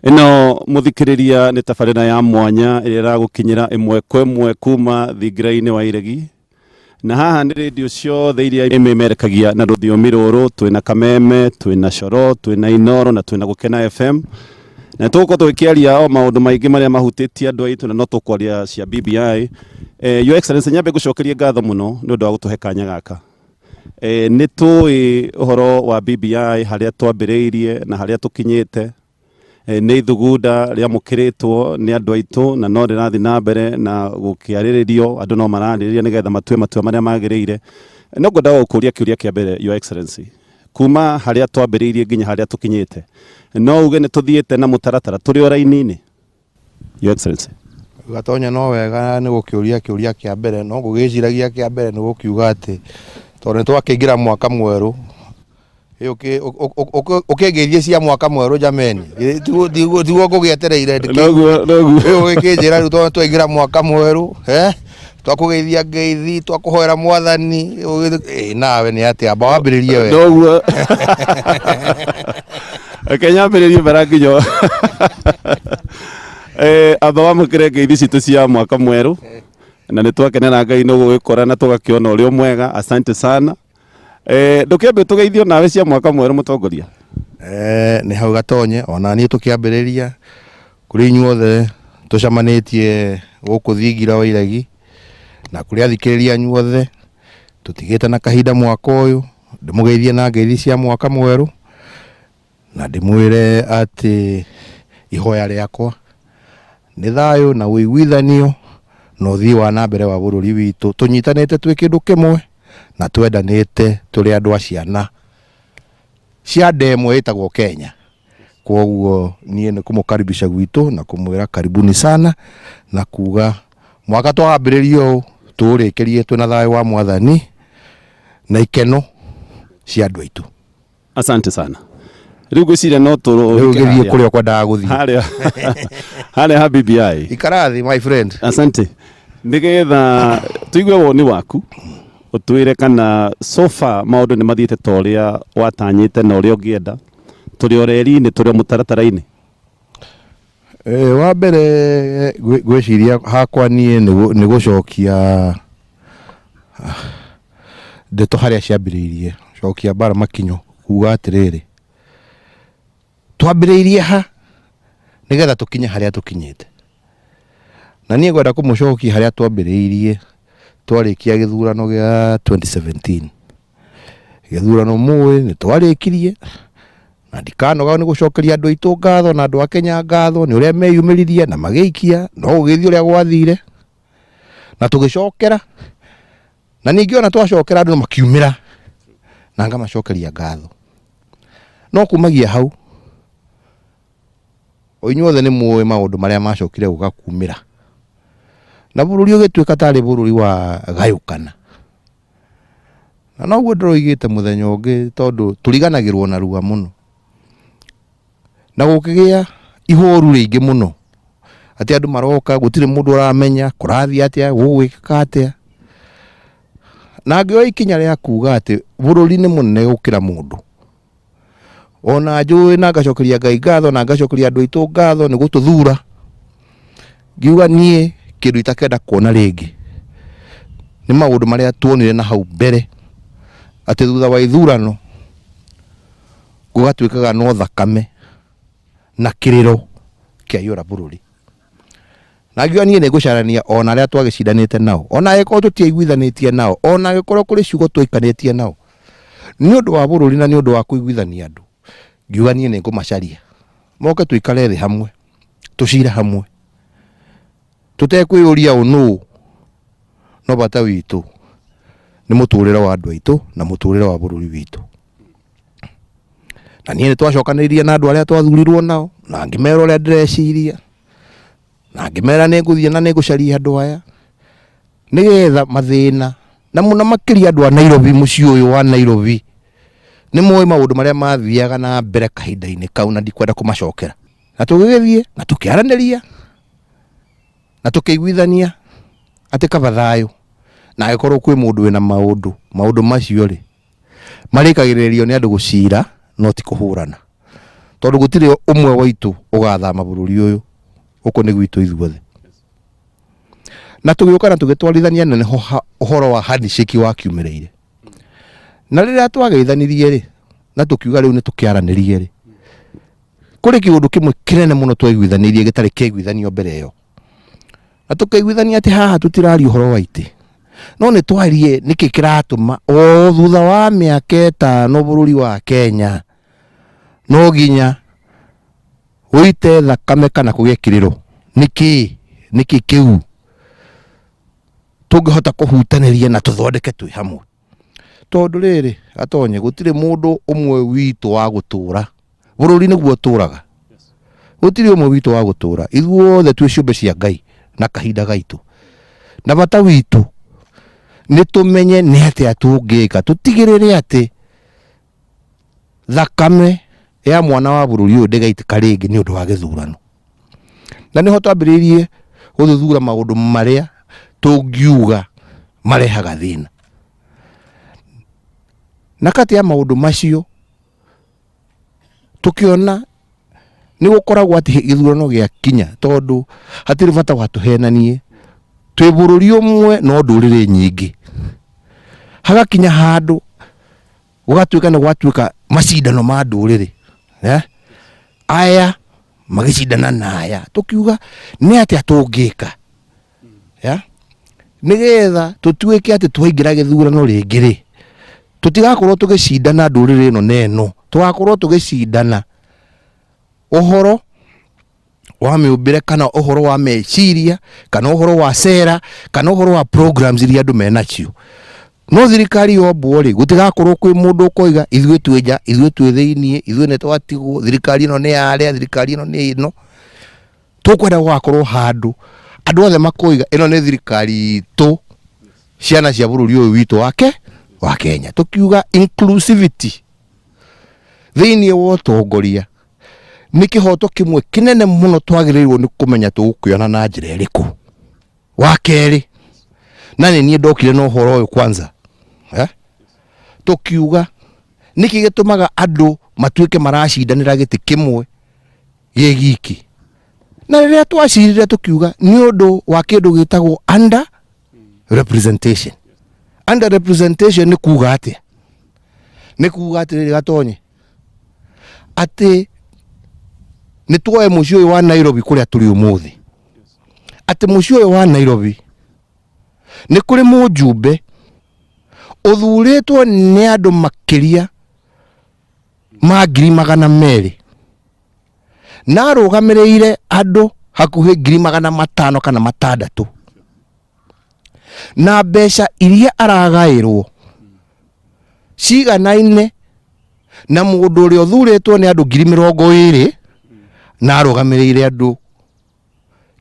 Ĩno mũthikĩrĩria nĩ tabarĩra ya mwanya ĩrĩa ĩragũkinyĩra ĩmwe kwa ĩmwe kuma thingira-inĩ wa iregi, na haha nĩ rĩndiũ ciothe iria imemerekagia na rũthiomi rũrũ. Twĩna Kameme, twĩna Coro, twĩna Inoro na twĩna Gũkena FM, na tũgũkorwo tũgĩkĩaria o maũndũ maingĩ marĩa mahutĩtie andũ aitũ, na no tũkwaria cia BBI. Your Excellency, nyambe ngũcokerie ngatho mũno nĩ ũndũ wa gũtũhe kanya gaka. Nĩ tũĩ ũhoro wa BBI, harĩa twambĩrĩirie na harĩa tũkinyĩte. Nĩ ithugunda rĩamũkĩrĩtwo nĩ andũ aitũ na no rĩrathiĩ na mbere na gũkĩarĩrĩrio. Andũ no mararĩrĩria nĩgetha matue matua marĩa magĩrĩire. No ngwendaga gũkũria kĩũria kĩa mbere, Your Excellency, kuma harĩa twambĩrĩirie nginya harĩa tũkinyĩte, no uge nĩ tũthiĩte na mũtaratara, tũrĩ o raini-inĩ, Your Excellency? Gatonya, no wega nĩ gũkĩũria kĩũria kĩa mbere, no ngũgĩciragia kĩa mbere nĩ gũkiuga atĩ tondũ nĩ twakĩingĩra mwaka mwerũ, ũkĩngeithie cia mwaka mwerũ jameni, tiguo ngũgĩetereire. Noguo, noguo. Rĩu ũgĩkĩnjĩra rĩu tondũ twaingĩra mwaka mwerũ, twakũgeithia ngeithi, twakũhoera mwathani, nawe nĩ atĩa? Amba wambĩrĩrie we. Noguo, reke nyambĩrĩrie mbara nginya amba wamũkĩre ngeithi citũ cia mwaka mwerũ, na nĩ twakenera Ngai nĩ gũgĩkora na tũgakĩona ũrĩ o mwega. Asante sana. Ndũkĩambe tũgeithio nawe cia mwaka mwerũ, mũtongoria. Nĩ hau gatonye, ona niĩ tũkĩambĩrĩria kũrĩ inyuothe tũcemanĩtie gũkũ thingira wa iregi, na kũrĩ athikĩrĩria inyuothe tũtigĩte na kahinda mwaka ũyũ, ndĩmũgeithie na ngeithi cia mwaka mwerũ, na ndĩmwĩre atĩ ihoya rĩakwa nĩ thayũ na ũiguithanio na ũthii wa na mbere wa bũrũri witũ, tũnyitanĩte twĩ kĩndũ kĩmwe na twendanĩte tũrĩ andũ a ciana cia nda ĩmwe ĩtagwo Kenya. Koguo niĩ nĩ kũmũkaribisha gwitũ na kũmwĩra karibuni sana, na kuga mwaka twambĩrĩria ũũ tũũrĩkĩrie twĩna thayũ wa mwathani na ikeno cia andũ aitũ. Asante sana. Rĩu ngwĩciria no Rĩu tũrũke gĩthiĩ kũrĩa ũkwendaga gũthiĩ. Harĩa ha BBI. Ikara thĩ, my friend. Asante. Nĩgetha tũigue woni waku, ũtwĩre kana so far maũndũ nĩ mathiĩte ta ũrĩa watanyĩte na ũrĩa ũngĩenda, tũrĩ o reri-inĩ, tũrĩ o mũtaratara-inĩ. Wa mbere, ngwĩciria hakwa niĩ nĩ gũcokia ndeto harĩa ciambĩrĩirie, cokia mbara makinyo, kuga atĩrĩrĩ, twambĩrĩirie ha nĩgetha tũkinye harĩa tũkinyĩte? Na niĩ ngwenda kũmũcokia harĩa twambĩrĩirie twarĩkia gĩthurano gĩa 2017. Gĩthurano mũĩ nĩ twarĩkirie, na ndikanoga nĩ gũcokeria andũ aitũ ngatho na andũ a Kenya ngatho nĩ ũrĩa meyumĩririe na magĩikia, no gũgĩthiĩ ũrĩa gwathire, na tũgĩcokera, na ningĩ ona twacokera andũ makiumĩra na ngamacokeria ngatho. No kumagia hau, o inyuothe nĩ mũĩ maũndũ marĩa macokire gũka kumĩra, na bũrũri ũgĩtuĩka tarĩ bũrũri wa gayũkana. Na noguo ndĩroigĩte mũthenya ũngĩ, tondũ tũriganagĩrwo narua mũno, na gũkĩgĩa ihoru rĩingĩ mũno atĩ andũ maroka, gũtirĩ mũndũ ũramenya kũrathiĩ atĩa, gũgwĩkĩka atĩa. Na ngĩoya ikinya rĩa kuga atĩ bũrũri nĩ mũnene gũkĩra mũndũ. Ona njũĩ na ngacokeria Ngai ngatho na ngacokeria andũ aitũ ngatho nĩ gũtũthura, ngiuga niĩ kĩndũ itakenda kuona rĩngĩ nĩ maũndũ marĩa tuonire na hau mbere, atĩ thutha wa ithurano gũgatuĩkaga no thakame na kĩrĩro kĩaiyũra bũrũri. Na ngiuga niĩ nĩ ngũcarania ona arĩa twagĩcindanĩte nao, ona angĩkorwo tũtiaiguithanĩtie nao, ona angĩkorwo kũrĩ ciugo twaikanĩtie nao, nĩ ũndũ wa bũrũri na nĩ ũndũ wa kũiguithania andũ, ngiuga niĩ nĩ ngũmacaria moke tũikare thĩ hamwe, tũcire hamwe, tũtekwĩyũria ũ nũ, no bata witũ nĩ mũtũrĩre wa andũ aitũ na mũtũrĩre wa bũrũri witũ. Na niĩ nĩ twacokanĩrĩirie na andũ arĩa twathurirwo nao, na ngĩmera ũrĩa ndĩreciria, na ngĩmera nĩ ngũthiĩ na nĩ ngũcaria andũ aya nĩgetha mathĩna, na mũno makĩria andũ a Nairobi, mũciĩ ũyũ wa Nairobi, nĩ moĩ maũndũ marĩa mathiaga na mbere kahinda-inĩ kau, na ndikwenda kũmacokera. Na tũgĩgĩthiĩ na tũkĩaranĩria na tũkĩiguithania atĩ kaba thayũ, na angĩkorwo kwĩ mũndũ wĩna maũndũ, maũndũ macio rĩ, marĩkagĩrĩrio nĩ andũ gũcira no ti kũhũrana. Tondũ gũtirĩ ũmwe waitũ ũgathama bũrũri ũyũ, gũkũ nĩ gwitũ ithuothe. Na tũgĩũka na tũgĩtwarithania na nĩho ũhoro wa handshake wakiumĩrĩire. Na rĩrĩa twageithanirie rĩ, na tũkiuga rĩu nĩ tũkĩaranĩrie rĩ, kũrĩ kĩũndũ kĩmwe kĩnene mũno twaiguithanirie gĩtarĩ kĩaiguithanio mbere ĩyo. Na tũkĩiguithania atĩ haha tũtiraria ũhoro wa itĩ, no nĩ twarie nĩkĩ kĩratũma o thutha wa mĩaka 5 bũrũri wa Kenya no nginya ũite thakame kana kũgĩe kĩrĩro. Nĩkĩ? Nĩkĩ kĩu tũngĩhota kũhutanĩria na tũthondeke twĩ hamwe? Tondũ rĩrĩ, Gatonye, gũtirĩ mũndũ ũmwe witũ wa gũtũra. Bũrũri nĩguo ũtũraga. Gũtirĩ ũmwe witũ wa gũtũra. Ithuothe twĩ ciũmbe cia Ngai na kahinda gaitũ. Na bata witũ nĩ tũmenye nĩ atĩa tũngĩka tũtigĩrĩre atĩ thakame ya mwana wa bũrũri ũyũ ndĩgaitĩka rĩngĩ nĩ ũndũ wa gĩthurano. Na nĩho twambĩrĩirie gũthuthura maũndũ marĩa tũngiuga marehaga thĩna. Na kati ya maũndũ macio tũkĩona nĩ gũkoragwo atĩ gĩthurano gĩakinya, tondũ hatirĩ bata wa tũhenanie, twĩ bũrũri ũmwe no ndũrĩrĩ nyingĩ. Hagakinya handũ gũgatuĩka nĩ gwatuĩka macindano ma ndũrĩrĩ, eh? Aya magĩcindana na aya, tũkiuga nĩ atĩa tũngĩka, ya? Nĩgetha tũtuĩke atĩ twaingĩra gĩthurano rĩngĩ rĩ, tũtigakorwo tũgĩcindana ndũrĩrĩ ĩno na ĩno, tũgakorwo tũgĩcindana ũhoro wa mĩũmbĩre kana ũhoro wa meciria kana ũhoro wa cera kana ũhoro wa programs iria andũ menacio. No thirikari yombwo rĩ, gũtigakorwo kwĩ mũndũ ũkoiga ithuĩ twĩ nja, ithuĩ twĩ thĩiniĩ, ithuĩ nĩ twatigwo, thirikari ĩno nĩ yarĩa, thirikari ĩno nĩ ĩno. Tũkwenda gũgakorwo handũ andũ othe makoiga ĩno nĩ thirikari itũ, ciana cia bũrũri ũyũ witũ wa Kenya. Tũkiuga inclusivity thĩiniĩ wa ũtongoria nĩ kĩhoto kĩmwe kĩnene mũno twagĩrĩirwo nĩ kũmenya tũgũkĩona na njĩra ĩrĩkũ. Wa kerĩ, na nĩ niĩ ndokire na ũhoro ũyũ kwanza, eh? Tũkiuga nĩkĩ gĩtũmaga andũ matuĩke maracindanĩra gĩtĩ kĩmwe gĩ giki. Na rĩrĩa twacirire tũkiuga nĩ ũndũ wa kĩndũ gĩtagwo under representation. Under representation nĩ kuga atĩa? Nĩ kuga atĩrĩrĩ Gatonye, atĩ nĩ tuoe mũciĩ ũyũ wa Nairobi kũrĩa tũrĩ ũmũthĩ, atĩ mũciĩ ũyũ wa Nairobi nĩ kũrĩ mũjumbe ũthurĩtwo nĩ andũ makĩria ma 200,000 na arũgamĩrĩire andũ hakuhĩ 500,000 kana 600, na mbeca iria aragaĩrwo ciganaine na mũndũ ũrĩa ũthurĩtwo nĩ andũ 20,000 na arũgamĩrĩire andũ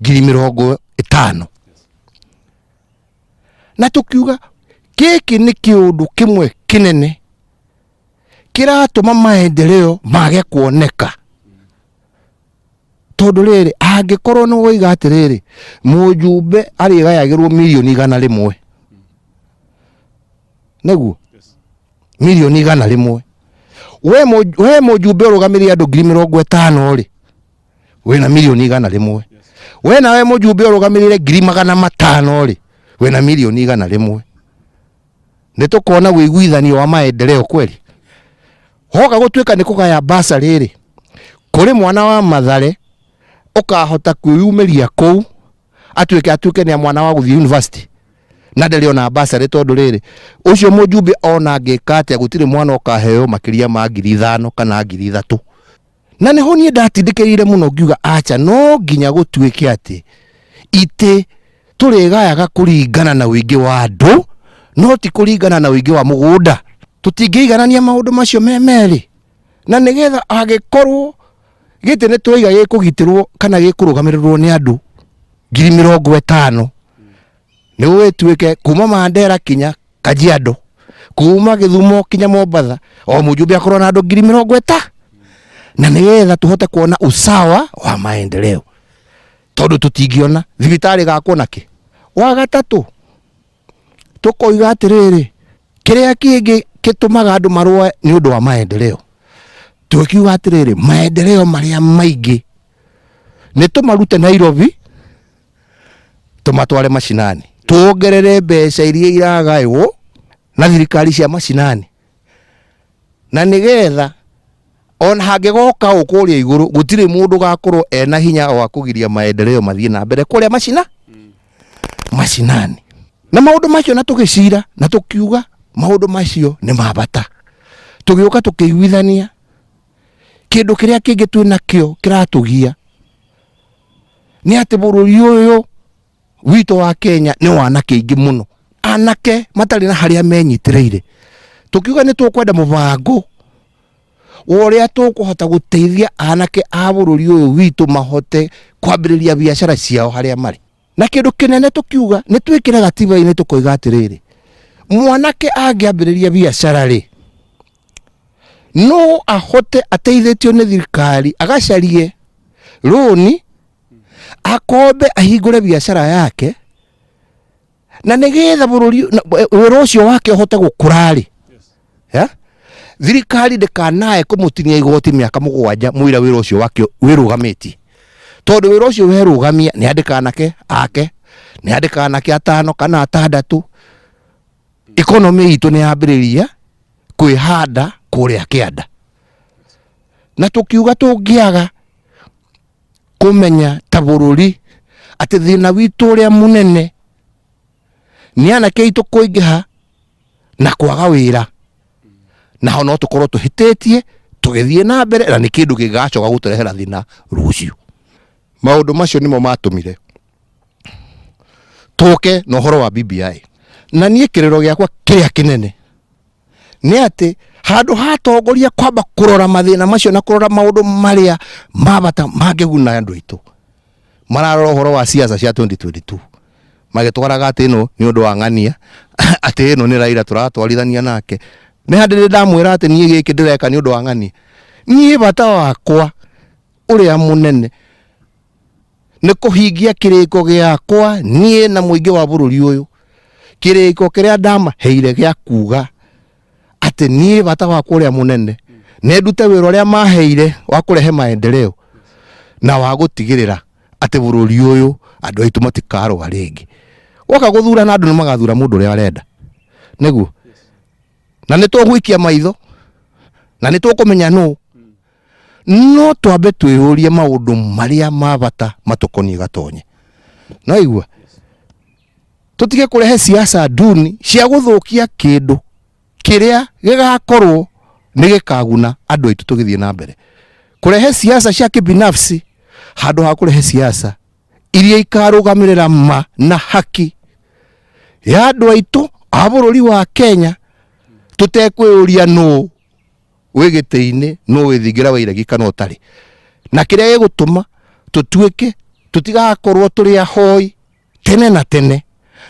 50,000. Na tũkiuga gĩkĩ nĩ kĩũndũ kĩmwe kĩnene kĩratũma maendeleo mage kuoneka. Tondũ rĩrĩ, angĩkorwo nĩ woiga atĩrĩrĩ, mũjumbe arĩgayagĩrwo 100,000,000, nĩguo 100,000,000, we mũjumbe ũrũgamĩrĩire andũ 50,000 rĩ, wĩna 100,000,000. We nawe mũjumbe ũrũgamĩrĩire 500,000 rĩ, wĩna 100,000,000. Nĩ tũkona ũiguithanio wa maendeleo kweli? Hoka gũtuĩka nĩ kũgaya bursary rĩ, kũrĩ mwana wa Mathare ũkahota kwĩyumĩria kũu atuĩke nĩ mwana wa gũthiĩ university na ndarĩ ona bursary, tondũ rĩrĩ, ũcio mũjumbe ona angĩka atĩa gũtirĩ mwana ũkaheo makĩria ma 5,000 kana 3,000. Na nĩho niĩ ndatindĩkĩrĩire mũno ngiuga acha, no nginya gũtuĩke atĩ itĩ tũrĩgayaga kũringana na ũingĩ wa andũ, no ti kũringana na ũingĩ wa mũgũnda. Tũtingĩiganania maũndũ macio me merĩ, na nĩgetha angĩkorwo gĩtĩ nĩ twaiga gĩkũgitĩrwo kana gĩkũrũgamĩrĩrwo nĩ andũ 50,000, nĩ gũgĩtuĩke kuma Mandera kinya Kajiado, kuma Gĩthumo kinya Mombatha, o mũjumbe akorwo na andũ 50,000, na nĩgetha tũhote kuona usawa wa maendeleo, tondũ tũtingĩona thibitarĩ gakwo na kĩ. Wa gatatũ, tũkoiga atĩrĩrĩ, kĩrĩa kĩngĩ gĩtũmaga andũ marũe nĩ ũndũ wa maendeleo, Tũkiuga atĩrĩrĩ, maendeleo marĩa maingĩ nĩ tũmarute Nairobi tũmatware macinani, tuongerere mbeca iria iragaywo na thirikari cia macinani, na nĩgetha ona hangĩgoka ũ kũrĩa igũrũ gũtirĩ mũndũ ũgakorwo ena hinya wa kũgiria maendeleo mathiĩ na mbere kũrĩa macinani. Na maũndũ macio na tũgĩcira na tũkiuga maũndũ macio nĩ ma bata, tũgĩũka tũkĩiguithania kĩndũ kĩrĩa kĩngĩ twĩ nakĩo kĩratũgia nĩ atĩ bũrũri ũyũ witũ wa Kenya nĩ wa anake aingĩ mũno, anake matarĩ na harĩa menyitĩrĩire. Tũkiuga nĩ tũkwenda mũbango wa ũrĩa tũkũhota gũteithia anake a bũrũri ũyũ witũ mahote kwambĩrĩria biacara ciao harĩa marĩ. Na kĩndũ kĩnene tũkiuga nĩ twĩkĩre gatiba-inĩ tũkoiga atĩrĩrĩ, mwanake angĩambĩrĩria biacara rĩ, no ahote ateithĩtio nĩ thirikari agacarie rũni akombe ahingũre biacara yake, na nĩgetha bũrũri wĩra ũcio wake ũhote gũkũra rĩ, ya thirikari ndĩkanae kũmũtinia igoti mĩaka 7 mũira wĩra ũcio wake wĩrũgamĩtie, tondũ wĩra ũcio werũgamia nĩ andĩka anake ake, nĩ andĩka anake 5 kana 6, economy itũ nĩ yambĩrĩria kwĩhanda kũrĩa kĩanda. Na tũkiuga tũngĩaga kũmenya ta bũrũri atĩ thĩna witũ ũrĩa mũnene nĩ anake aitũ kũingĩha na kwaga wĩra, naho no tũkorwo tũhĩtĩtie tũgĩthiĩ na mbere, na nĩ kĩndũ gĩgacoka gũtũrehera thĩna rũciũ. Maũndũ macio nĩmo matũmire tũke na ũhoro wa BBI. Na niĩ kĩrĩro gĩakwa kĩrĩa kĩnene nĩ atĩ handũ ha atongoria kwamba kũrora mathĩna macio na kũrora maũndũ marĩa ma bata mangĩguna andũ aitũ, mararora ũhoro wa siasa cia 2022 magĩtwaraga atĩ ĩno nĩ ũndũ wa ng'ania, atĩ ĩno nĩ Raila tũratwarithania nake. Nĩ handĩ ndĩ ndamwĩra atĩ niĩ gĩkĩ ndĩreka nĩ ũndũ wa ng'ania. Niĩ bata wakwa ũrĩa mũnene nĩ kũhingia kĩrĩko gĩakwa niĩ na mũingĩ wa bũrũri ũyũ, kĩrĩko kĩrĩa ndamaheire gĩa kuga atĩ niĩ bata wakwa ũrĩa mũnene nĩ ndute wĩra ũrĩa maheire wa kũrehe maendeleo na wa gũtigĩrĩra atĩ bũrũri ũyũ andũ aitũ matikarũa rĩngĩ. Woka gũthurana andũ nĩ magathura mũndũ ũrĩa arenda, nĩguo, na nĩ tũgũikia maitho na nĩ tũkũmenya nũ, no twambe twĩyũrie maũndũ marĩa ma bata matũkoniĩ gatonye. No igua tũtige kũrehe siasa nduni cia gũthũkia kĩndũ kĩrĩa gĩgakorwo nĩ gĩkaguna andũ aitũ tũgĩthiĩ na mbere. Kũrehe siasa cia kibinafsi handũ ha kũrehe siasa iria ikarũgamĩrĩra ma na haki ya andũ aitũ a bũrũri wa Kenya, tũtekwĩyũria nũ wĩ gĩtĩ-inĩ, nũ wĩ thingira wa iregi kana ũtarĩ, na kĩrĩa gĩgũtũma tũtuĩke tũtigakorwo tũrĩ ahoi tene na tene,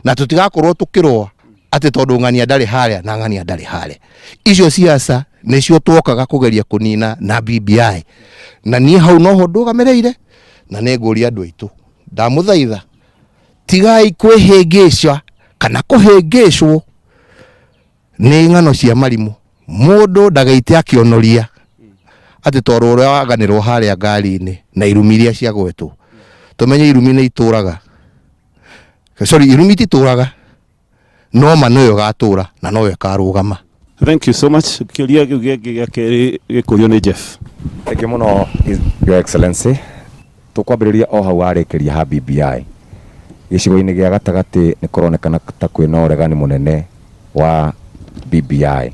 na tũtigakorwo tũkĩrũa atĩ tondũ ng'ania ndarĩ harĩa na ng'ania ndarĩ harĩa. Icio siasa nĩcio twokaga kũgeria kũnina na BBI, na niĩ hau noho ndũgamĩrĩire, na nĩ ngũria andũ aitũ, ndamũthaitha tigai kwĩhĩngĩca kana kũhĩngĩcwo nĩ ng'ano cia marimũ. Mũndũ ndagaite akĩonoria atĩ tondũ ũrĩa waganĩrwo harĩa ngari-inĩ na irumi iria ciagwetwo, tũmenye irumi nĩ itũraga, sorry, irumi ititũraga, no ma nĩyo ĩgatũra na noyo ĩkarũgama. Thank you so much. Kĩũria kĩu gĩngĩ gĩa kerĩ gĩkũrio nĩ Jeff. Thank you mũno, Your Excellency. Tũkwambĩrĩria o hau warĩkĩria ha BBI. Gĩcigo-inĩ gĩa gatagatĩ nĩ kũronekana ta kwĩna ũregani mũnene wa BBI.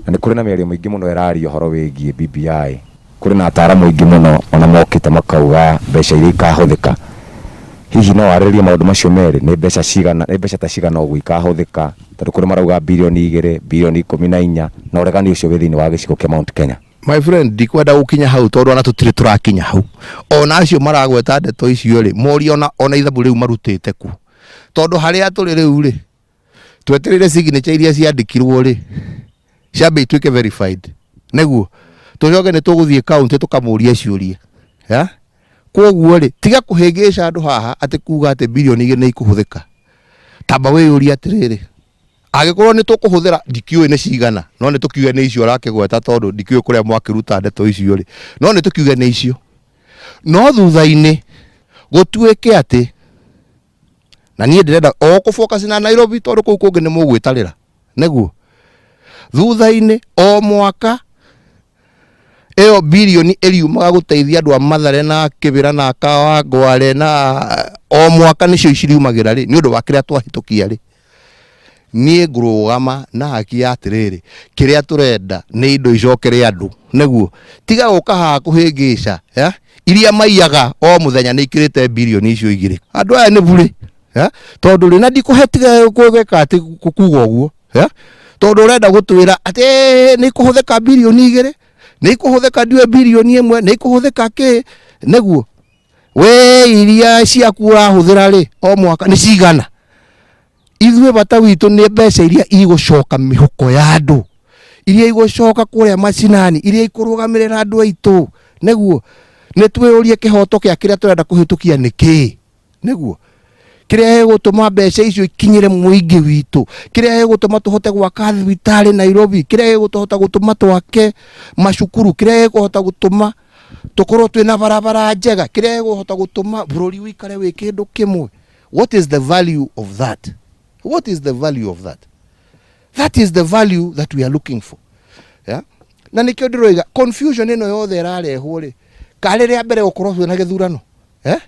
Na nĩ kũrĩ na mĩario mĩingĩ mũno ĩraria ũhoro wĩgiĩ BBI. Kũrĩ na ataaramu aingĩ mũno ona mokĩte makauga mbeca iria ikahũthĩka. Hihi no warĩrĩrie maũndũ macio merĩ, nĩ mbeca cigana, nĩ mbeca ta cigana ũguo ikahũthĩka, tondũ kũrĩ marauga birioni 2, birioni 14, na ũregani ũcio wĩ thĩinĩ wa gĩcigo kĩa Mount Kenya. My friend, ndikwenda gũkinya hau tondũ ona tũtirĩ tũrakinya hau. Ona acio maragweta ndeto icio rĩ, morie ona ithabu rĩu marutĩte ku, tondũ harĩa tũrĩ rĩu rĩ, twetereire signature iria ciandĩkirwo rĩ ciambe ituĩke verified, nĩguo tũcoke nĩ tũgũthiĩ county tũkamũrie ciũria ya koguo rĩ, tiga kũhĩngĩca andũ haha atĩ kuga atĩ birioni 2 nĩ ikũhũthĩka. Tamba wĩyũrie atĩrĩrĩ, Angĩkorwo nĩ tũkũhũthĩra, ndikĩũĩ nĩ cigana, no nĩ tũkiuge nĩ icio ũrakĩgweta, tondũ ndikĩũĩ kũrĩa mwakĩruta ndeto icio rĩ, no nĩ tũkiuge nĩ icio. No thutha-inĩ gũtuĩke atĩ, na niĩ ndĩrenda o kũ focus na Nairobi, tondũ kũu kũngĩ nĩ mũgwĩtarĩra nĩguo thutha-inĩ o mwaka ĩyo birioni ĩriumaga gũteithia andũ a Mathare na Kĩbĩra na Kawangware, na o mwaka nĩcio ciriumagĩra rĩ, nĩ ũndũ wa kĩrĩa twahĩtũkia rĩ, niĩ ngũrũgama na haki ya atĩrĩrĩ, kĩrĩa tũrenda nĩ indo icokere andũ, nĩguo tiga gũka haha kũhĩngĩca ya iria maiyaga o mũthenya nĩ ikĩrĩte birioni icio igĩrĩ. Andũ aya nĩ burĩ ya tondũ rĩ, na ndikũhe tiga gwĩka atĩ kuga ũguo ya tondũ ũrenda gũtwĩra atĩ nĩ ikũhũthĩka birioni igĩrĩ, nĩ ikũhũthĩka ndiũĩ birioni ĩmwe, nĩ ikũhũthĩka kĩ, nĩguo we iria ciaku ũrahũthĩra rĩ o mwaka nĩ cigana. Ithuĩ bata witũ nĩ mbeca iria igũcoka mĩhuko ya andũ, iria igũcoka kũrĩa macinani, iria ikũrũgamĩrĩra andũ aitũ, nĩguo nĩ twĩyũrie kĩhoto kĩa kĩrĩa tũrenda kũhĩtũkia nĩ kĩĩ, nĩguo kĩrĩa gĩgũtũma mbeca icio ikinyĩre mũingĩ witũ, kĩrĩa gĩgũtũma tũhote gwaka thibitarĩ Nairobi, kĩrĩa gĩgũtũhota gũtũma twake macukuru, kĩrĩa gĩkũhota gũtũma tũkorwo twĩna barabara njega, kĩrĩa gĩkũhota gũtũma bũrũri ũikare wĩ kĩndũ kĩmwe. What is the value of that? What is the value of that? That is the value that we are looking for, yeah? Na nĩkĩo ndĩroiga confusion ĩno yothe ĩrarehwo rĩ, karĩ rĩa mbere gũkorwo twĩna gĩthurano, eh?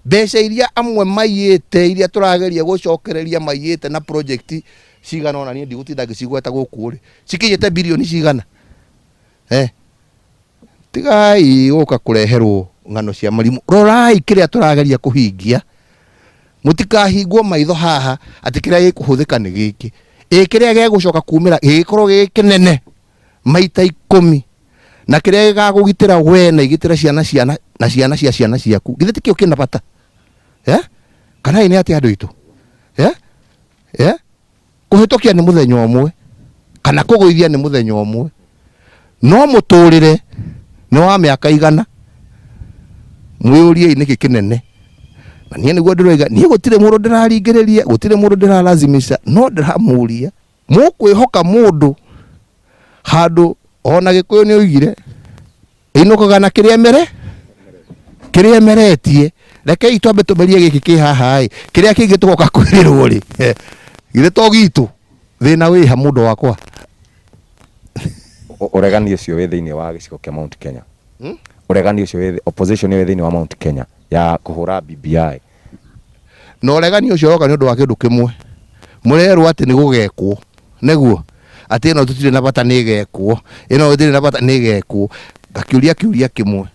Mbeca iria amwe maiyĩte, iria tũrageria gũcokereria maiyĩte na project cigana ona niĩ ndigũtinda ngĩcigweta gũkũ rĩ, cikinyĩte birioni cigana, eh? Tigai gũka kũreherwo ng'ano cia marimũ. Rorai kĩrĩa tũrageria kũhingia, mũtikahingwo maitho haha atĩ kĩrĩa gĩkũhũthĩka nĩ gĩkĩ, ĩ kĩrĩa gĩgũcoka kumĩra gĩgĩkorwo gĩ kĩnene maita ikũmi, na kĩrĩa gĩgakũgitĩra we na igitĩre ciana ciana na ciana cia ciana ciaku, githĩ tikĩo kĩna bata, eh? Kana ĩ nĩ atĩa andũ aitũ, eh? Eh? Kũhĩtũkia nĩ mũthenya ũmwe kana kũgũithia nĩ mũthenya ũmwe, no mũtũrĩre nĩ wa mĩaka igana. Mwĩyũriei nĩkĩ kĩnene. Na niĩ nĩguo ndĩroiga, niĩ gũtirĩ mũndũ ndĩraringĩrĩria, gũtirĩ mũndũ ndĩralazimisha, no ndĩramũria, mũkwĩhoka mũndũ handũ ona Gĩkũyũ nĩ oigire ĩinũkaga na kĩrĩa mere kĩrĩa emeretie. Rekei twambe tũmerie gĩkĩ kĩ haha ĩ, kĩrĩa kĩngĩ tũgoka kwĩrĩrwo rĩ, githĩ to gitũ thĩna wĩha mũndũ wakwa. Ũregani ũcio wĩ thĩinĩ wa gĩcigo kĩa Mount Kenya, ũregani ũcio wĩ opposition wĩ thĩinĩ wa Mount Kenya ya kũhũra BBI. Na ũregani ũcio ũroka nĩ ũndũ wa kĩndũ kĩmwe, mũrerwo atĩ nĩ gũgekwo, nĩguo atĩ ĩno tũtirĩ na bata nĩ ĩgekwo, ĩno tũtirĩ na bata nĩ ĩgekwo. Ngakĩũria kĩũria kĩmwe,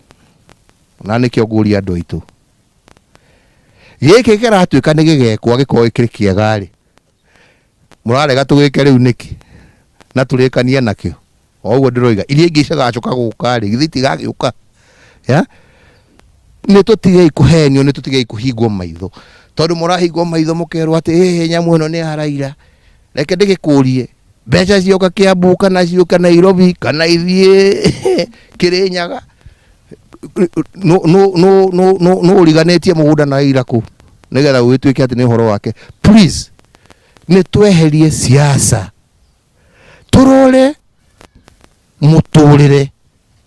na nĩkĩo ngũria andũ aitũ, gĩkĩ kĩratuĩka nĩ gĩgekwo angĩkorwo kĩrĩ kĩega rĩ, mũrarega tũgĩke rĩu nĩkĩ na tũrĩkanie nakĩo? O ũguo ndĩroiga, iria ingĩ cigacoka gũka rĩ, githĩ itigagĩũka? Ya nĩ tũtigei kũhenio, nĩ tũtigei kũhingwo maitho, tondũ mũrahingwo maitho mũkerwo atĩ ĩhĩ nyamũ ĩno nĩ ya Raila. Reke ndĩgĩkũrie, mbeca cioka Kiambu kana ciũka Nairobi kana ithiĩ Kĩrĩnyaga, nũ ũriganĩtie mũgũnda na Raila kũ nĩgetha gũgĩtuĩke atĩ nĩ ũhoro wake? Please, nĩ tweherie siasa, tũrore mũtũrĩre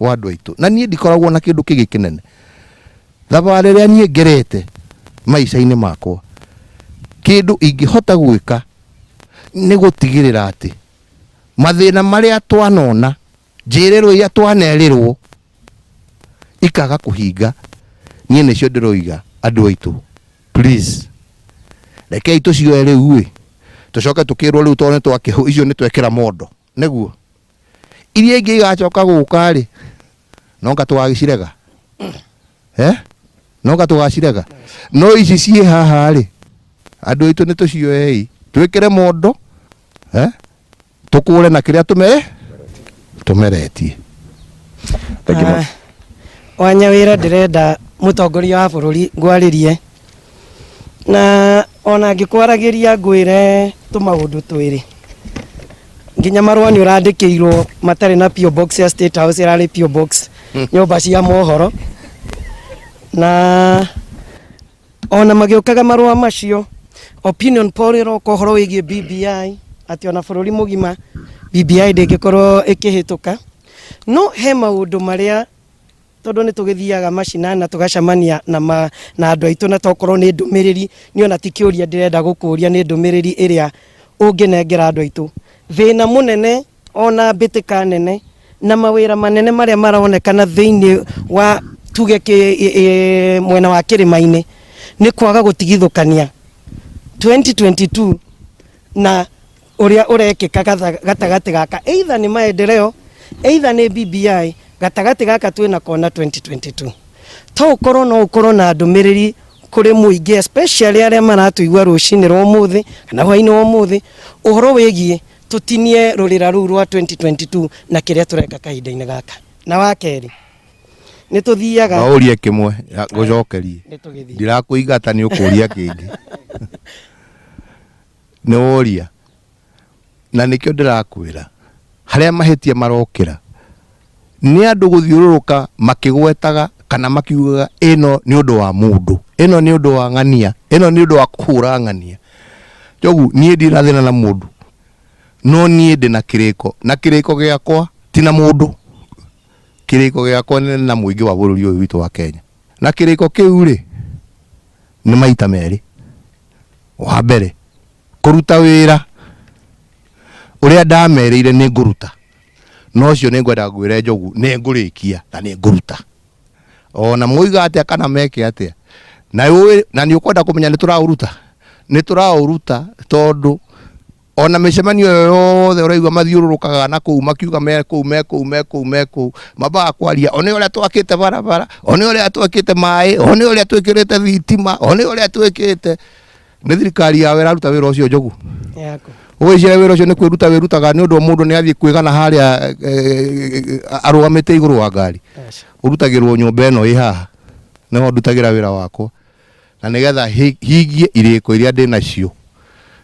wa andũ aitũ. Na niĩ ndikoragwo na kĩndũ kĩngĩ kĩnene. Thabarĩ ĩrĩa niĩ ngerete maica-inĩ makwa, kĩndũ ingĩhota gwĩka nĩ gũtigĩrĩra atĩ mathĩna marĩa twanona, njĩrĩrwo iria twanerĩrwo ikaga kũhinga. Niĩ nĩcio ndĩroiga, andũ aitũ, please, rekei tũcioe rĩu ĩ, tũcoke tũkĩrwo rĩu tondũ nĩ icio nĩ twekĩra mondo, nĩguo iria ingĩ igacoka gũka rĩ, no nga tũgagĩcirega, eh, no nga tũgacirega. No ici ciĩ haha rĩ, andũ aitũ, nĩ tũcioei twĩkĩre mondo, eh, tũkũre na kĩrĩa tũmeretie. Thank you much. Wa Nyawĩra, ndĩrenda mũtongoria wa bũrũri ngwarĩrie, na ona ngĩkwaragĩria ngwĩre tũmaũndũ twĩrĩ. Nginya marũa nĩ ũrandĩkĩirwo matarĩ na PO Box ya State House, ĩrarĩ PO Box nyũmba cia mohoro, na ona magĩũkaga marũa macio, opinion poll ĩroka ũhoro wĩgiĩ BBI. Atĩ ona bũrũri mũgima BBI ndĩngĩkorwo ĩkĩhĩtũka. No he maũndũ marĩa tondũ nĩ tũgĩthiaga macinani na tũgacemania na, ma, na andũ aitũ, na tokorwo nĩ ndũmĩrĩri niĩ ona ti kĩũria ndĩrenda gũkũria, nĩ ndũmĩrĩri ĩrĩa ũngĩnengera andũ aitũ. Thĩna mũnene ona mbĩtĩka nene na mawĩra manene marĩa maronekana thĩinĩ wa tuge kĩ, e, e, mwena wa kĩrĩma-inĩ nĩ kwaga gũtigithũkania 2022 na ũrĩa ũrekĩka gatagatĩ gaka, either nĩ maendeleo, either nĩ BBI. Gatagatĩ gaka twĩna kona 2022. To ũkorwo no ũkorwo na ndũmĩrĩri kũrĩ mũingĩ, especially arĩa maratũigua rũcinĩ rwa ũmũthĩ kana hwainĩ wa ũmũthĩ, ũhoro wĩgiĩ tũtinie rũrĩra rũu rwa 2022 na kĩrĩa tũreka kahinda-inĩ gaka. Na wa kerĩ, nĩ tũthiaga No ũrie kĩmwe ngũcokerie. Nĩ tũgĩthiĩ. Ndirakũingata, nĩ ũkũria kĩngĩ. Nĩ woria na nĩkĩo ndĩrakwĩra harĩa mahĩtia marokĩra nĩ andũ gũthiũrũrũka makĩgwetaga kana makiugaga ĩno nĩ ũndũ wa mũndũ, ĩno nĩ ũndũ wa ng'ania, ĩno nĩ ũndũ wa kũhũra ng'ania. Njogu, niĩ ndirĩ na thĩna na mũndũ, no niĩ ndĩ na kĩrĩko, na kĩrĩko gĩakwa ti na mũndũ. Kĩrĩko gĩakwa nĩ na mũingĩ wa bũrũri ũyũ witũ wa Kenya, na kĩrĩko kĩu rĩ nĩ maita merĩ. Wa mbere, kũruta wĩra ũrĩa ndamerĩire nĩ ngũruta, na ũcio nĩ ngwenda ngwĩre Njogu nĩ ngũrĩkia na nĩ ngũruta, ona moiga atĩa kana meke atĩa. Na ũĩ, na nĩ ũkwenda kũmenya nĩ tũraũruta, nĩ tũraũruta, tondũ ona mĩcemanio ĩyo yothe ũraigua mathiũrũrũkaga na kũu makiuga me kũu, me kũu, me kũu, me kũu, mambaga kwaria one ũrĩa twakĩte barabara, one ũrĩa twakĩte maĩ, one ũrĩa twĩkĩrĩte thitima, one ũrĩa twĩkĩte. Nĩ thirikari yawe ĩraruta wĩra ũcio, Njogu? Yaku. Ũgwĩciria wĩra ũcio nĩ kwĩruta wĩrutaga nĩ ũndũ mũndũ nĩ athiĩ kwĩgana harĩa arũgamĩte igũrũ wa ngari? Aca. Ũrutagĩrwo nyũmba ĩno ĩ haha, nĩho ndutagĩra wĩra wakwa, na nĩgetha hingie irĩko iria ndĩ nacio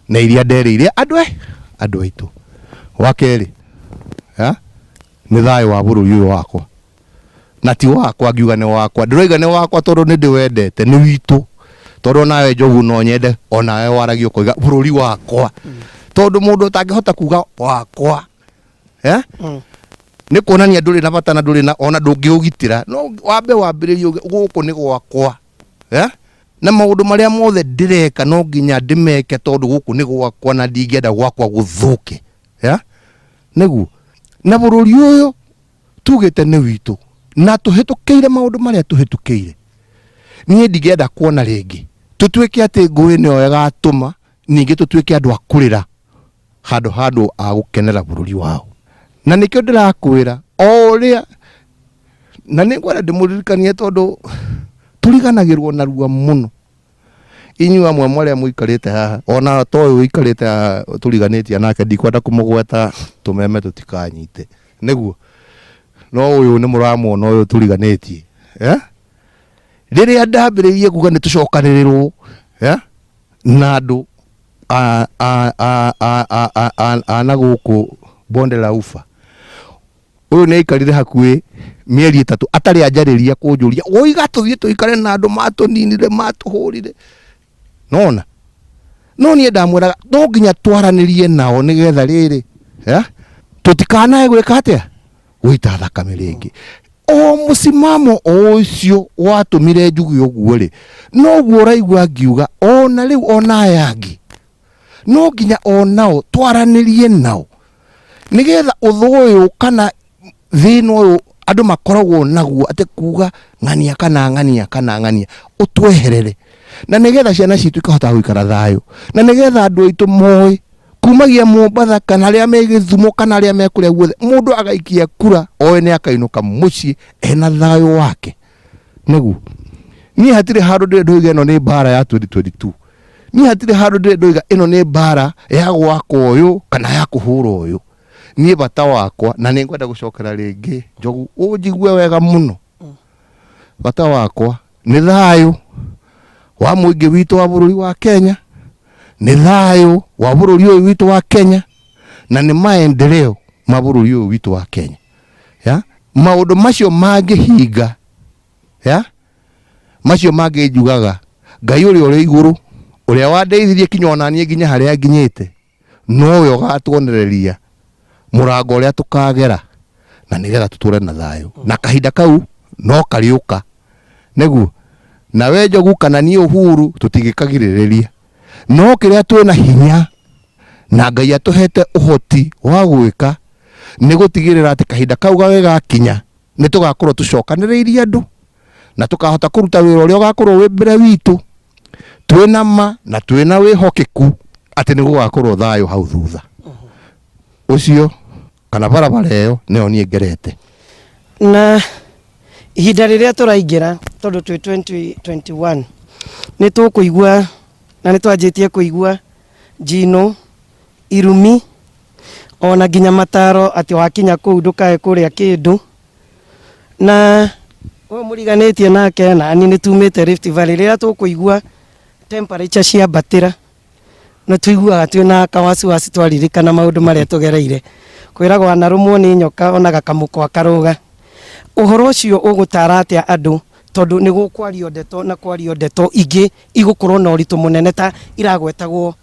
na iria nderĩire andũ aitũ. Wa kerĩ, nĩ thayũ wa bũrũri ũyũ wakwa, na ti wakwa ngiuga nĩ wakwa, ndĩroiga nĩ wakwa tondũ nĩ ndĩwendete, nĩ witũ, tondũ onawe Njogu no nyende onawe waragie ũkoiga bũrũri wakwa, tondũ mũndũ ũtangĩhota kuga wakwa, eh? Nĩ kuonania ndũrĩ na bata na ndũrĩ na ona ndũngĩũgitĩra. No wambe wambĩrĩrie uge gũkũ nĩ gwakwa, eh? Na maũndũ marĩa mothe ndĩreka no nginya ndĩmeke tondũ gũkũ nĩ gwakwa na ndingĩenda gwakwa gũthũke, eh? Nĩguo na bũrũri ũyũ tugĩte nĩ witũ na tũhĩtũkĩire maũndũ marĩa tũhĩtũkĩire, niĩ ndingĩenda kuona rĩngĩ tũtuĩke atĩ ngũĩ nĩyo ĩgatũma ningĩ tũtuĩke andũ a kũrĩra handũ ha andũ a gũkenera bũrũri wao. Na nĩkĩo ndĩrakwĩra o ũrĩa, na nĩ ngwenda ndĩmũririkanie tondũ tũriganagĩrwo narua mũno. Inyuĩ amwe marĩa mũikarĩte haha, ona to ũyũ ũikarĩte haha tũriganĩtie nake, ndikwenda kũmũgweta tũmeme tũtikanyite, nĩguo no ũyũ nĩ mũramuona ũyũ tũriganĩtie, eh? Rĩrĩa ndambĩrĩirie kuga nĩ tũcokanĩrĩrwo, eh? Na andũ a, a, a, a, a, a, a, a na gũkũ bonde la ufa, ũyũ nĩ aikarire hakuhĩ mĩeri 3 atarĩ anjarĩria kũnjũria woiga tũthiĩ tũikare na andũ matũninire matũhũrire nona. No niĩ ndamwĩraga no nginya twaranĩrie nao nĩgetha rĩrĩ, eh? Tũtikanae gwĩka atĩa, gũita thakame rĩngĩ. O mũcimamo o ũcio watũmire njuge ũguo rĩ, noguo ũraigua ngiuga ona rĩu ona aya angĩ no nginya onao twaranĩrie nao nĩgetha ũthũ ũyũ kana thĩna ũyũ andũ makoragwo naguo atĩ kuga ng'ania kana ng'ania kana ng'ania ũtweherere, na nĩgetha ciana citũ ikahota gũikara thayũ, na nĩgetha andũ aitũ moĩ kumagia Mombatha kana arĩa me Gĩthumo kana arĩa me kũrĩa guothe, mũndũ agaikia kura oĩ nĩ akainũka mũciĩ ena thayũ wake. Nĩguo niĩ hatirĩ handũ ndĩrĩ ndoiga ĩno nĩ mbara ya 2022. Niĩ hatirĩ handũ ndĩrĩ ndoiga ĩno nĩ mbara ya gwaka ũyũ kana ya kũhũra ũyũ. Niĩ bata wakwa, na nĩ ngwenda gũcokera rĩngĩ Njogu ũnjigue wega mũno, bata wakwa nĩ thayũ wa mũingĩ witũ wa bũrũri wa Kenya, nĩ thayũ wa bũrũri ũyũ witũ wa Kenya, na nĩ maendeleo ma bũrũri ũyũ witũ wa Kenya. Ya maũndũ macio mangĩhinga, ya macio mangĩ njugaga Ngai ũrĩa ũrĩ igũrũ, ũrĩa wandeithirie kinya ona niĩ nginya harĩa nginyĩte. Nowe ũgatuonereria mũrango ũrĩa tũkagera na nĩgetha tũtũre na thayũ, na kahinda kau no karĩũka nĩguo nawe Njogu kana niĩ Uhuru tũtingĩkagirĩrĩria, no kĩrĩa twĩna hinya na Ngai atũhete ũhoti wa gwĩka nĩ gũtigĩrĩra atĩ kahinda kau gagĩgakinya nĩ tũgakorwo tũcokanĩrĩirie andũ na tũkahota kũruta wĩra ũrĩa ũgakorwo wĩ mbere witũ twĩna ma na twĩna wĩhokeku atĩ nĩ gũgakorwo thayũ hau thutha ũcio kana barabara ĩyo nĩyo niĩ ngerete. Na ihinda rĩrĩa tũraingĩra tondũ twĩ 2021 nĩ tũkũigua na nĩ twanjĩtie kũigua njino, irumi ona nginya mataro atĩ wakinya kũu ndũkae kũrĩa kĩndũ. Na ũyũ mũriganĩtie nake na niĩ nĩ tumĩte Rift Valley, rĩrĩa tũkũigua temperature ciambatĩra nĩ tũiguaga twĩna kawasiwasi twaririkana maũndũ marĩa tũgereire. Kwĩragwo anarũmwo nĩ nyoka ona gakamũkwa karũga. Ũhoro ũcio ũgũtara atĩa andũ tondũ nĩ gũkwario ndeto na kwario ndeto ingĩ igũkorwo na ũritũ mũnene ta iragwetagwo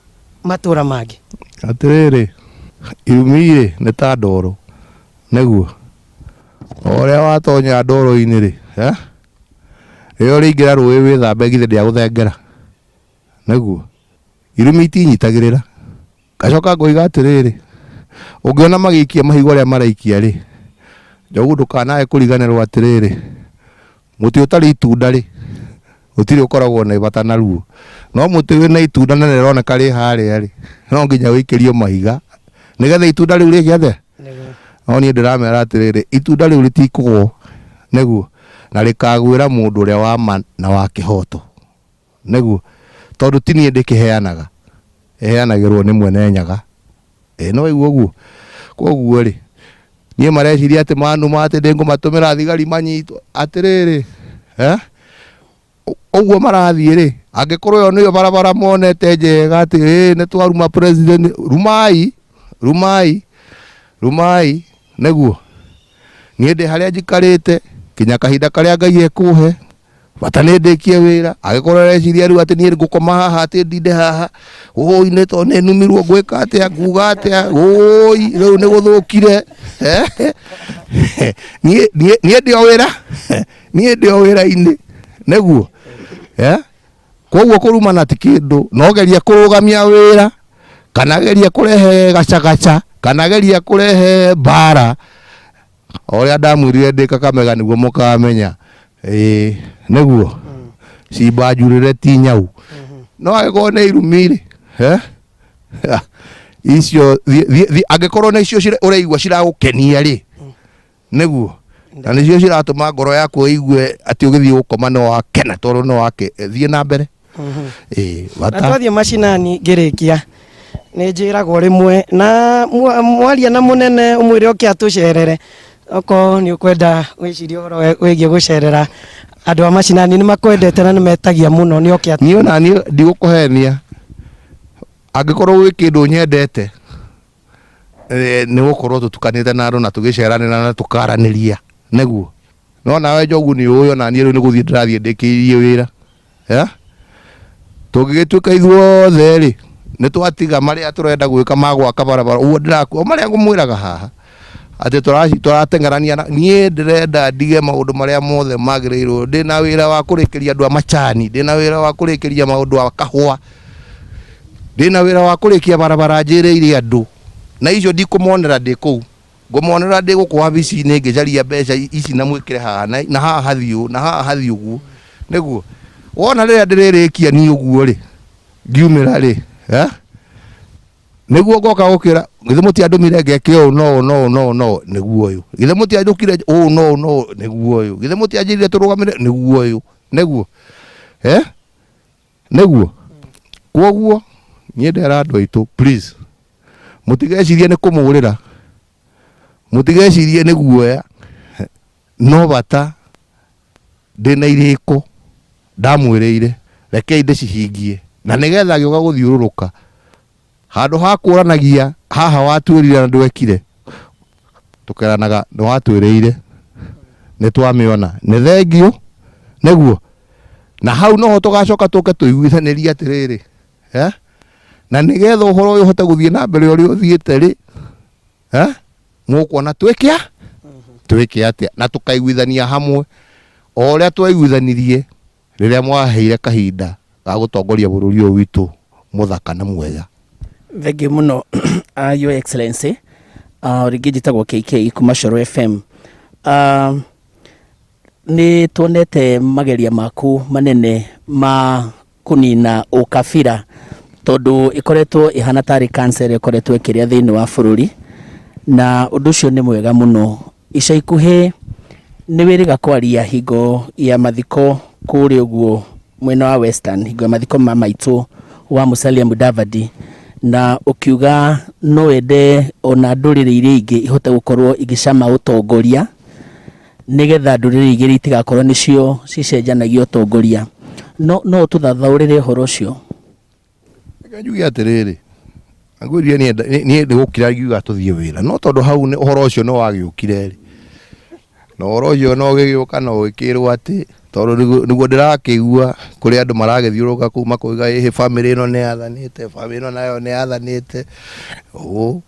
matũra mangĩ? Atĩrĩrĩ, irumi-rĩ nĩ ta ndoro, nĩguo o ũrĩa watonya ndoro-inĩ rĩ, rĩrĩa ũrĩingĩra rũĩ wĩthambe githĩ ndĩagũthengera, nĩguo irumi itinyitagĩrĩra. Ngacoka ngoiga atĩrĩrĩ, ũngĩona magĩikia mahiga ũrĩa maraikia rĩ, Njogu ndũkanae kũriganĩrwo atĩrĩrĩ, mũtĩ ũtarĩ itunda rĩ, gũtirĩ ũkoragwo na bata naruo, no mũtĩ wĩna itunda na nĩrĩroneka rĩ harĩa rĩ, no nginya ũikĩrio mahiga nĩgetha itunda rĩu rĩke atĩa? No niĩ ndĩramera atĩrĩrĩ, itunda rĩu rĩtikũgwo, nĩguo na rĩkagwĩra mũndũ ũrĩa wa ma na wa kĩhoto, nĩguo tondũ ti niĩ ndĩkĩheanaga, ĩheanagĩrwo nĩ mwene Nyaga. Ĩĩ nĩ waigua ũguo? Koguo rĩ, niĩ mareciria atĩ manuma atĩ nĩngũmatũmĩra thigari manyitwo, atĩrĩrĩ, ũguo marathiĩ rĩ, angĩkorwo ĩyo nĩyo barabara monete njega atĩ ĩĩ nĩ twaruma president, rumai, rumai, rumai, nĩguo. Niĩ ndĩ harĩa njikarĩte kinya kahinda karĩa Ngai ekũhe, bata nĩ ndĩkie wĩra. Angĩkorwo areciria rĩu atĩ niĩ ngũkoma haha atĩ ndinde haha, ũi nĩ tondũ nĩ numirwo ngwĩka atĩa, nguga atĩa, ũi rĩu nĩ gũthũkire. Niĩ niĩ ndĩ o wĩra, niĩ ndĩ o wĩra-inĩ, nĩguo. Koguo kũrumana ti kĩndũ, no geria kũrũgamia wĩra kana geria kũrehe gacagaca kana geria kũrehe mbara. O ũrĩa ndamwĩrire ndĩ Kakamega nĩguo mũkamenya, ĩĩ nĩguo cimba njurĩre ti nyau. No angĩkorwo nĩ irumi rĩ, icio angĩkorwo nĩ icio ũraigua ciragũkenia rĩ, nĩguo na nĩcio ciratũma ngoro yaku ĩigue atĩ ũgĩthiĩ gũkoma nĩ wakena tondũ nĩ wake, thiĩ na mbere. Ĩĩ, Na bata. twathiĩ macinani ngĩrĩkia nĩ njĩragwo rĩmwe na mwaria na mũnene ũmwĩre oke atũcerere, okorwo nĩ ũkwenda wĩcirie ũhoro wĩgiĩ gũcerera andũ a macinani nĩ makwendete na nĩ metagia mũno nĩ oke Niĩ ona niĩ ndigũkũhenia, angĩkorwo gwĩ kĩndũ nyendete nĩ gũkorwo tũtukanĩte na andũ na tũgĩceranĩra na tũkaranĩria, nĩguo. No nawe Njogu nĩ ũĩ ona niĩ rĩu nĩ gũthiĩ ndĩrathiĩ ndĩkĩirie wĩra. Tũngĩgĩtuĩka ithuothe rĩ, nĩ twatiga marĩa tũrenda gwĩka ma gwaka barabara, ũguo ndĩraku, o marĩa ngũmwĩraga haha, atĩ tũrateng'erania na, niĩ ndĩrenda ndige maũndũ marĩa mothe magĩrĩirwo, ndĩna wĩra wa kũrĩkĩria andũ a macani, ndĩna wĩra wa kũrĩkĩria maũndũ a kahũa, ndĩna wĩra wa kũrĩkia barabara njĩrĩire andũ, na icio ndikũmonera ndĩ kũu, ngũmonera ndĩ gũkũ wabici-inĩ ngĩcaria mbeca ici na mwĩkĩre haha na haha hathiĩ ũũ, na haha hathiĩ ũguo, nĩguo. Wona rĩrĩa ndĩrĩrĩkia niĩ ũguo rĩ, ngiumĩra rĩ, nĩguo ngoka gũkĩra, githĩ mũtiandũmire ngeke ũũ na ũũ na ũũ na ũũ na ũũ, nĩguo ũyũ. Githĩ mũtianjũkire ũũ na ũũ na ũũ, nĩguo ũyũ. Githĩ mũtianjĩrire tũrũgamĩre, nĩguo ũyũ, nĩguo. Nĩguo. Kwoguo niĩ ndera andũ aitũ, please, mũtigecirie nĩ kũmũrĩra, mũtigecirie nĩ guoya, no bata ndĩna irĩko ndamwĩrĩire, rekei ndĩcihingie, na nĩgetha ngĩũka gũthiũrũrũka handũ ha kũranagia haha watwĩrire na ndwekire, tũkeranaga nĩ watwĩrĩire, nĩ twamĩona, nĩ thengiũ, nĩguo. Na hau noho tũgacoka tũke tũiguithanĩrie atĩrĩrĩ, Na nĩgetha ũhoro ũyũ ũhote gũthiĩ na mbere ũrĩa ũthiĩte rĩ, eh, mũkuona twĩke twĩke atĩa na tũkaiguithania hamwe o ũrĩa twaiguithanirie rĩrĩa mwaheire kahinda ga gũtongoria bũrũri ũyũ witũ mũthaka na mwega. Thengiũ mũno Your Excellency. Rĩngĩ njĩtagwo KK kuma Coro FM. Nĩ tuonete mageria maku manene ma kũnina ũkabira tondũ ĩkoretwo ĩhana tarĩ cancer ĩrĩa ĩkoretwo ĩkĩrĩa thĩinĩ wa bũrũri na ũndũ ũcio nĩ mwega mũno. Ica ikuhĩ nĩ wĩrĩga kwaria hingo ya mathiko kũrĩa ũguo mwena wa Western, hingo ya mathiko ma maitũ wa Musalia Mudavadi, na ũkiuga no wende ona ndũrĩrĩ iria ingĩ ihote gũkorwo igĩcama ũtongoria nĩgetha ndũrĩrĩ igĩrĩ itigakorwo nĩcio cicenjanagia ũtongoria. No no ũtũthathaũrĩre ũhoro ũcio? Reke njuge atĩrĩrĩ, ngwĩrire niĩ nĩ gũkira ngiuga tũthiĩ wĩra, no tondũ hau ũhoro ũcio nĩ wagĩũkire rĩ, na ũhoro ũcio no ũgĩgĩũka na ũgĩkĩrwo atĩ tondũ nĩguo ndĩrakĩigua kũrĩ andũ maragĩthiũrũrũka kũu makoiga ĩhĩ bamĩrĩ ĩno nĩ yathanĩte, bamĩrĩ ĩno nayo nĩ yathanĩte, ũũ.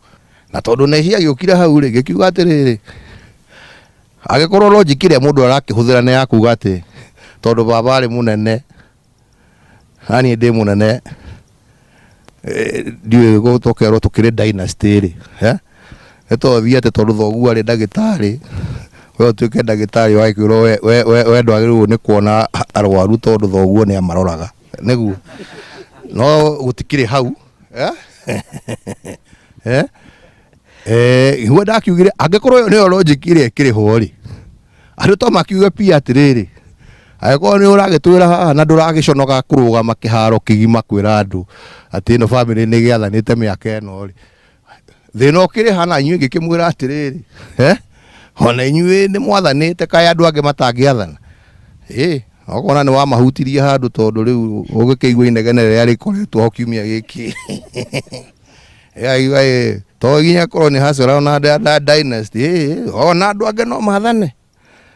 Na tondũ nĩ ciagĩũkire hau rĩ, ngĩkiuga atĩrĩrĩ, angĩkorwo logic ĩrĩa mũndũ arakĩhũthĩra nĩ ya kuga atĩ tondũ baba arĩ mũnene, na niĩ ndĩ mũnene, ndiũĩ tũkerwo tũkĩrĩ dynasty rĩ, nĩ tothiĩ atĩ tondũ thoguo arĩ ndagĩtarĩ, we ũtuĩke ndagĩtarĩ ũgagĩkwĩrwo we ndwagĩrĩirwo nĩ kuona arwaru tondũ thoguo nĩ amaroraga, nĩguo? No gũtikĩrĩ hau, nĩguo ndakiugire angĩkorwo ĩyo nĩyo logic ĩrĩa ĩkĩrĩ ho rĩ, andũ to makiuge pia atĩrĩrĩ, angĩkorwo nĩ ũragĩtwĩra haha na ndũragĩconoka kũrũgama kĩharo kĩgima kwĩra andũ atĩ ĩno bamĩrĩ nĩ ĩgĩathanĩte mĩaka ĩno rĩ, thĩna ũkĩrĩ ha na inyuĩ ngĩkĩmwĩra atĩrĩrĩ, ona inyuĩ nĩ mwathanĩte kaĩ andũ angĩ matangĩathana? Ĩ, ũkona nĩ wamahutirie handũ tondũ rĩu ũgĩkĩigua inegene rĩrĩa rĩkoretwo ho kiumia gĩkĩ. Ĩgakiuga ĩ, to nginya korwo nĩ hustler na na dynasty, ĩ, ona andũ angĩ no mathane.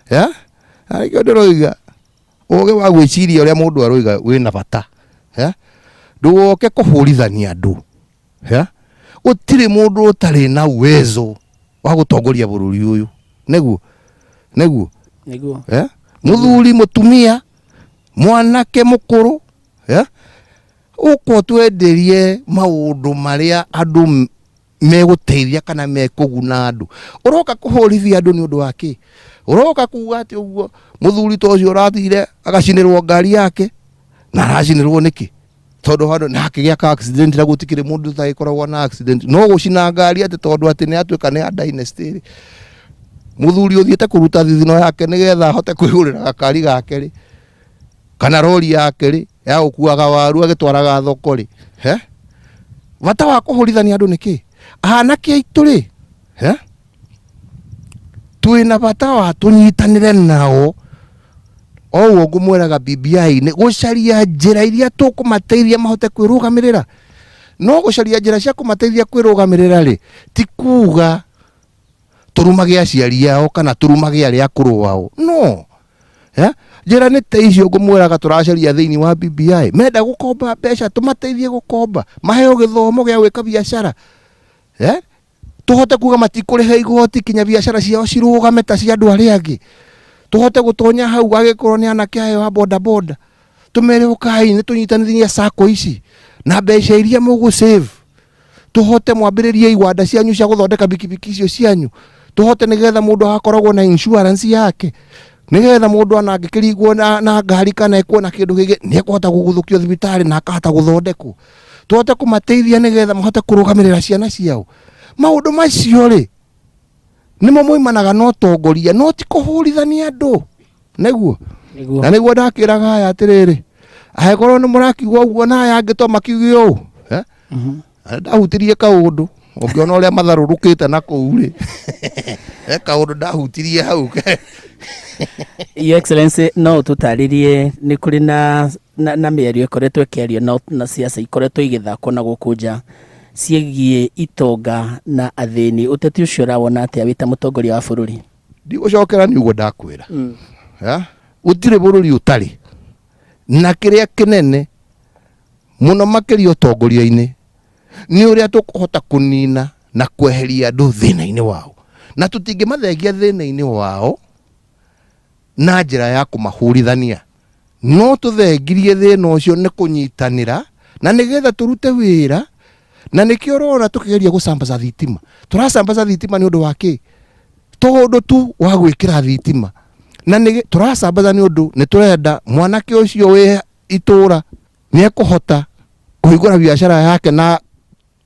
Ya? Na nĩkĩo ndĩroiga ũgĩ wa gwĩciria ũrĩa mũndũ aroiga wĩna bata. Ya? Ndũgoke kũhũrithania andũ. Ya? Gũtirĩ mũndũ ũtarĩ na uwezo wa gũtongoria bũrũri ũyũ. Nĩguo? Nĩguo? Nĩguo. Ya? Mũthuri, mũtumia, mwanake mũkũrũ, ya? Ũka ũtwenderie maũndũ marĩa andũ megũteithia kana mekũguna andũ. Ũroka kũhũrithia andũ nĩ ũndũ wa kĩ? Ũroka kuga atĩ ũguo mũthuri ta ũcio ũrathire agacinĩrwo ngari yake na aracinĩrwo nĩkĩ? Tondũ handũ na akĩgĩa ka accident na gũtikĩrĩ mũndũ ũtagĩkoragwo na accident. No gũcina ngari atĩ tondũ atĩ nĩ atuĩka nĩ ya dynasty rĩ. Mũthuri ũthiĩte kũruta thithino yake nĩgetha ahote kwĩgũrĩra gakari gake rĩ, kana rori yake rĩ, ya gũkuaga waru agĩtwaraga thoko rĩ, he? Bata wa kũhũrithania andũ nĩ kĩ? Anake aitũ rĩ, he? Twĩna bata wa tũnyitanĩre nao o ũguo ngũmwĩraga BBI nĩ gũcaria njĩra iria tũkũmateithia mahote kwĩrũgamĩrĩra. No gũcaria njĩra cia kũmateithia kwĩrũgamĩrĩra rĩ, ti kuga tũrumage aciari ao kana tũrumage arĩa akũrũ ao. No. Njĩra nĩ ta icio ngũmwĩraga tũracaria thĩinĩ wa BBI. Menda gũkomba mbeca tũmateithie gũkomba, maheo gĩthomo gĩa gwĩka biacara. Tũhote kuga matikũrĩha igoti kinya biacara ciao cirũgame ta cia andũ arĩa angĩ. Tũhote gũtonya hau agĩkorwo nĩ anake ayo a boda boda. Tũmere ũkai nĩ tũnyitanĩrie sacco ici na mbeca iria mũgũ save. Tũhote mwambĩrĩrie iwanda cianyu cia gũthondeka bikibiki icio cianyu. Tũhote nĩgetha mũndũ agakoragwo na insurance yake. Nĩgetha mũndũ ona angĩkĩringwo na ngari kana ekuona na kĩndũ kĩngĩ nĩ ekũhota kũguthũkio thibitarĩ na akahota gũthondekwo. Tũhote kũmateithia nĩgetha mahote kũrũgamĩrĩra ciana ciao. Maũndũ macio rĩ, nĩmo moimanaga na ũtongoria, no ti kũhũrithania andũ. Nĩguo? Nĩguo. Na nĩguo ndakĩraga aya atĩrĩrĩ, angĩkorwo nĩ mũrakiuga ũguo na aya angĩ to makiuge ũũ. Ndahutirie kaũndũ, ũngĩona ũrĩa matharũrũkĩte na kũu rĩ. He kaũndũ ndahutirie hau. Your Excellency, no ũtũtarĩrie nĩ kũrĩ na mĩario ĩkoretwo ĩkĩario na siasa ikoretwo igĩthakwo na gũkũ nja ciĩgiĩ itonga na athĩni. Ũteti ũcio ũrawona atĩa wĩ ta mũtongoria wa bũrũri? Ndigũcokera nĩ ũguo ndakwĩra. Gũtirĩ bũrũri ũtarĩ na kĩrĩa kĩnene mũno makĩria ũtongoria-inĩ. Nĩ ũrĩa tũkũhota kũnina na kweheria andũ thĩna-inĩ wao. Na tũtingĩmathengia thĩna-inĩ wao na njĩra ya kũmahũrithania. No tũthengirie thĩna ũcio nĩ kũnyitanĩra na nĩgetha tũrute wĩra na nĩkĩo ũrona tũkĩgeria gũcambaca thitima. Tũracambaca thitima nĩ ũndũ wa kĩ? Tondũ tu wa gwĩkĩra thitima. Na nĩ tũracambaca nĩ ũndũ nĩ tũrenda mwanake ũcio wĩ itũra nĩ ekũhota kũhingũra biacara yake na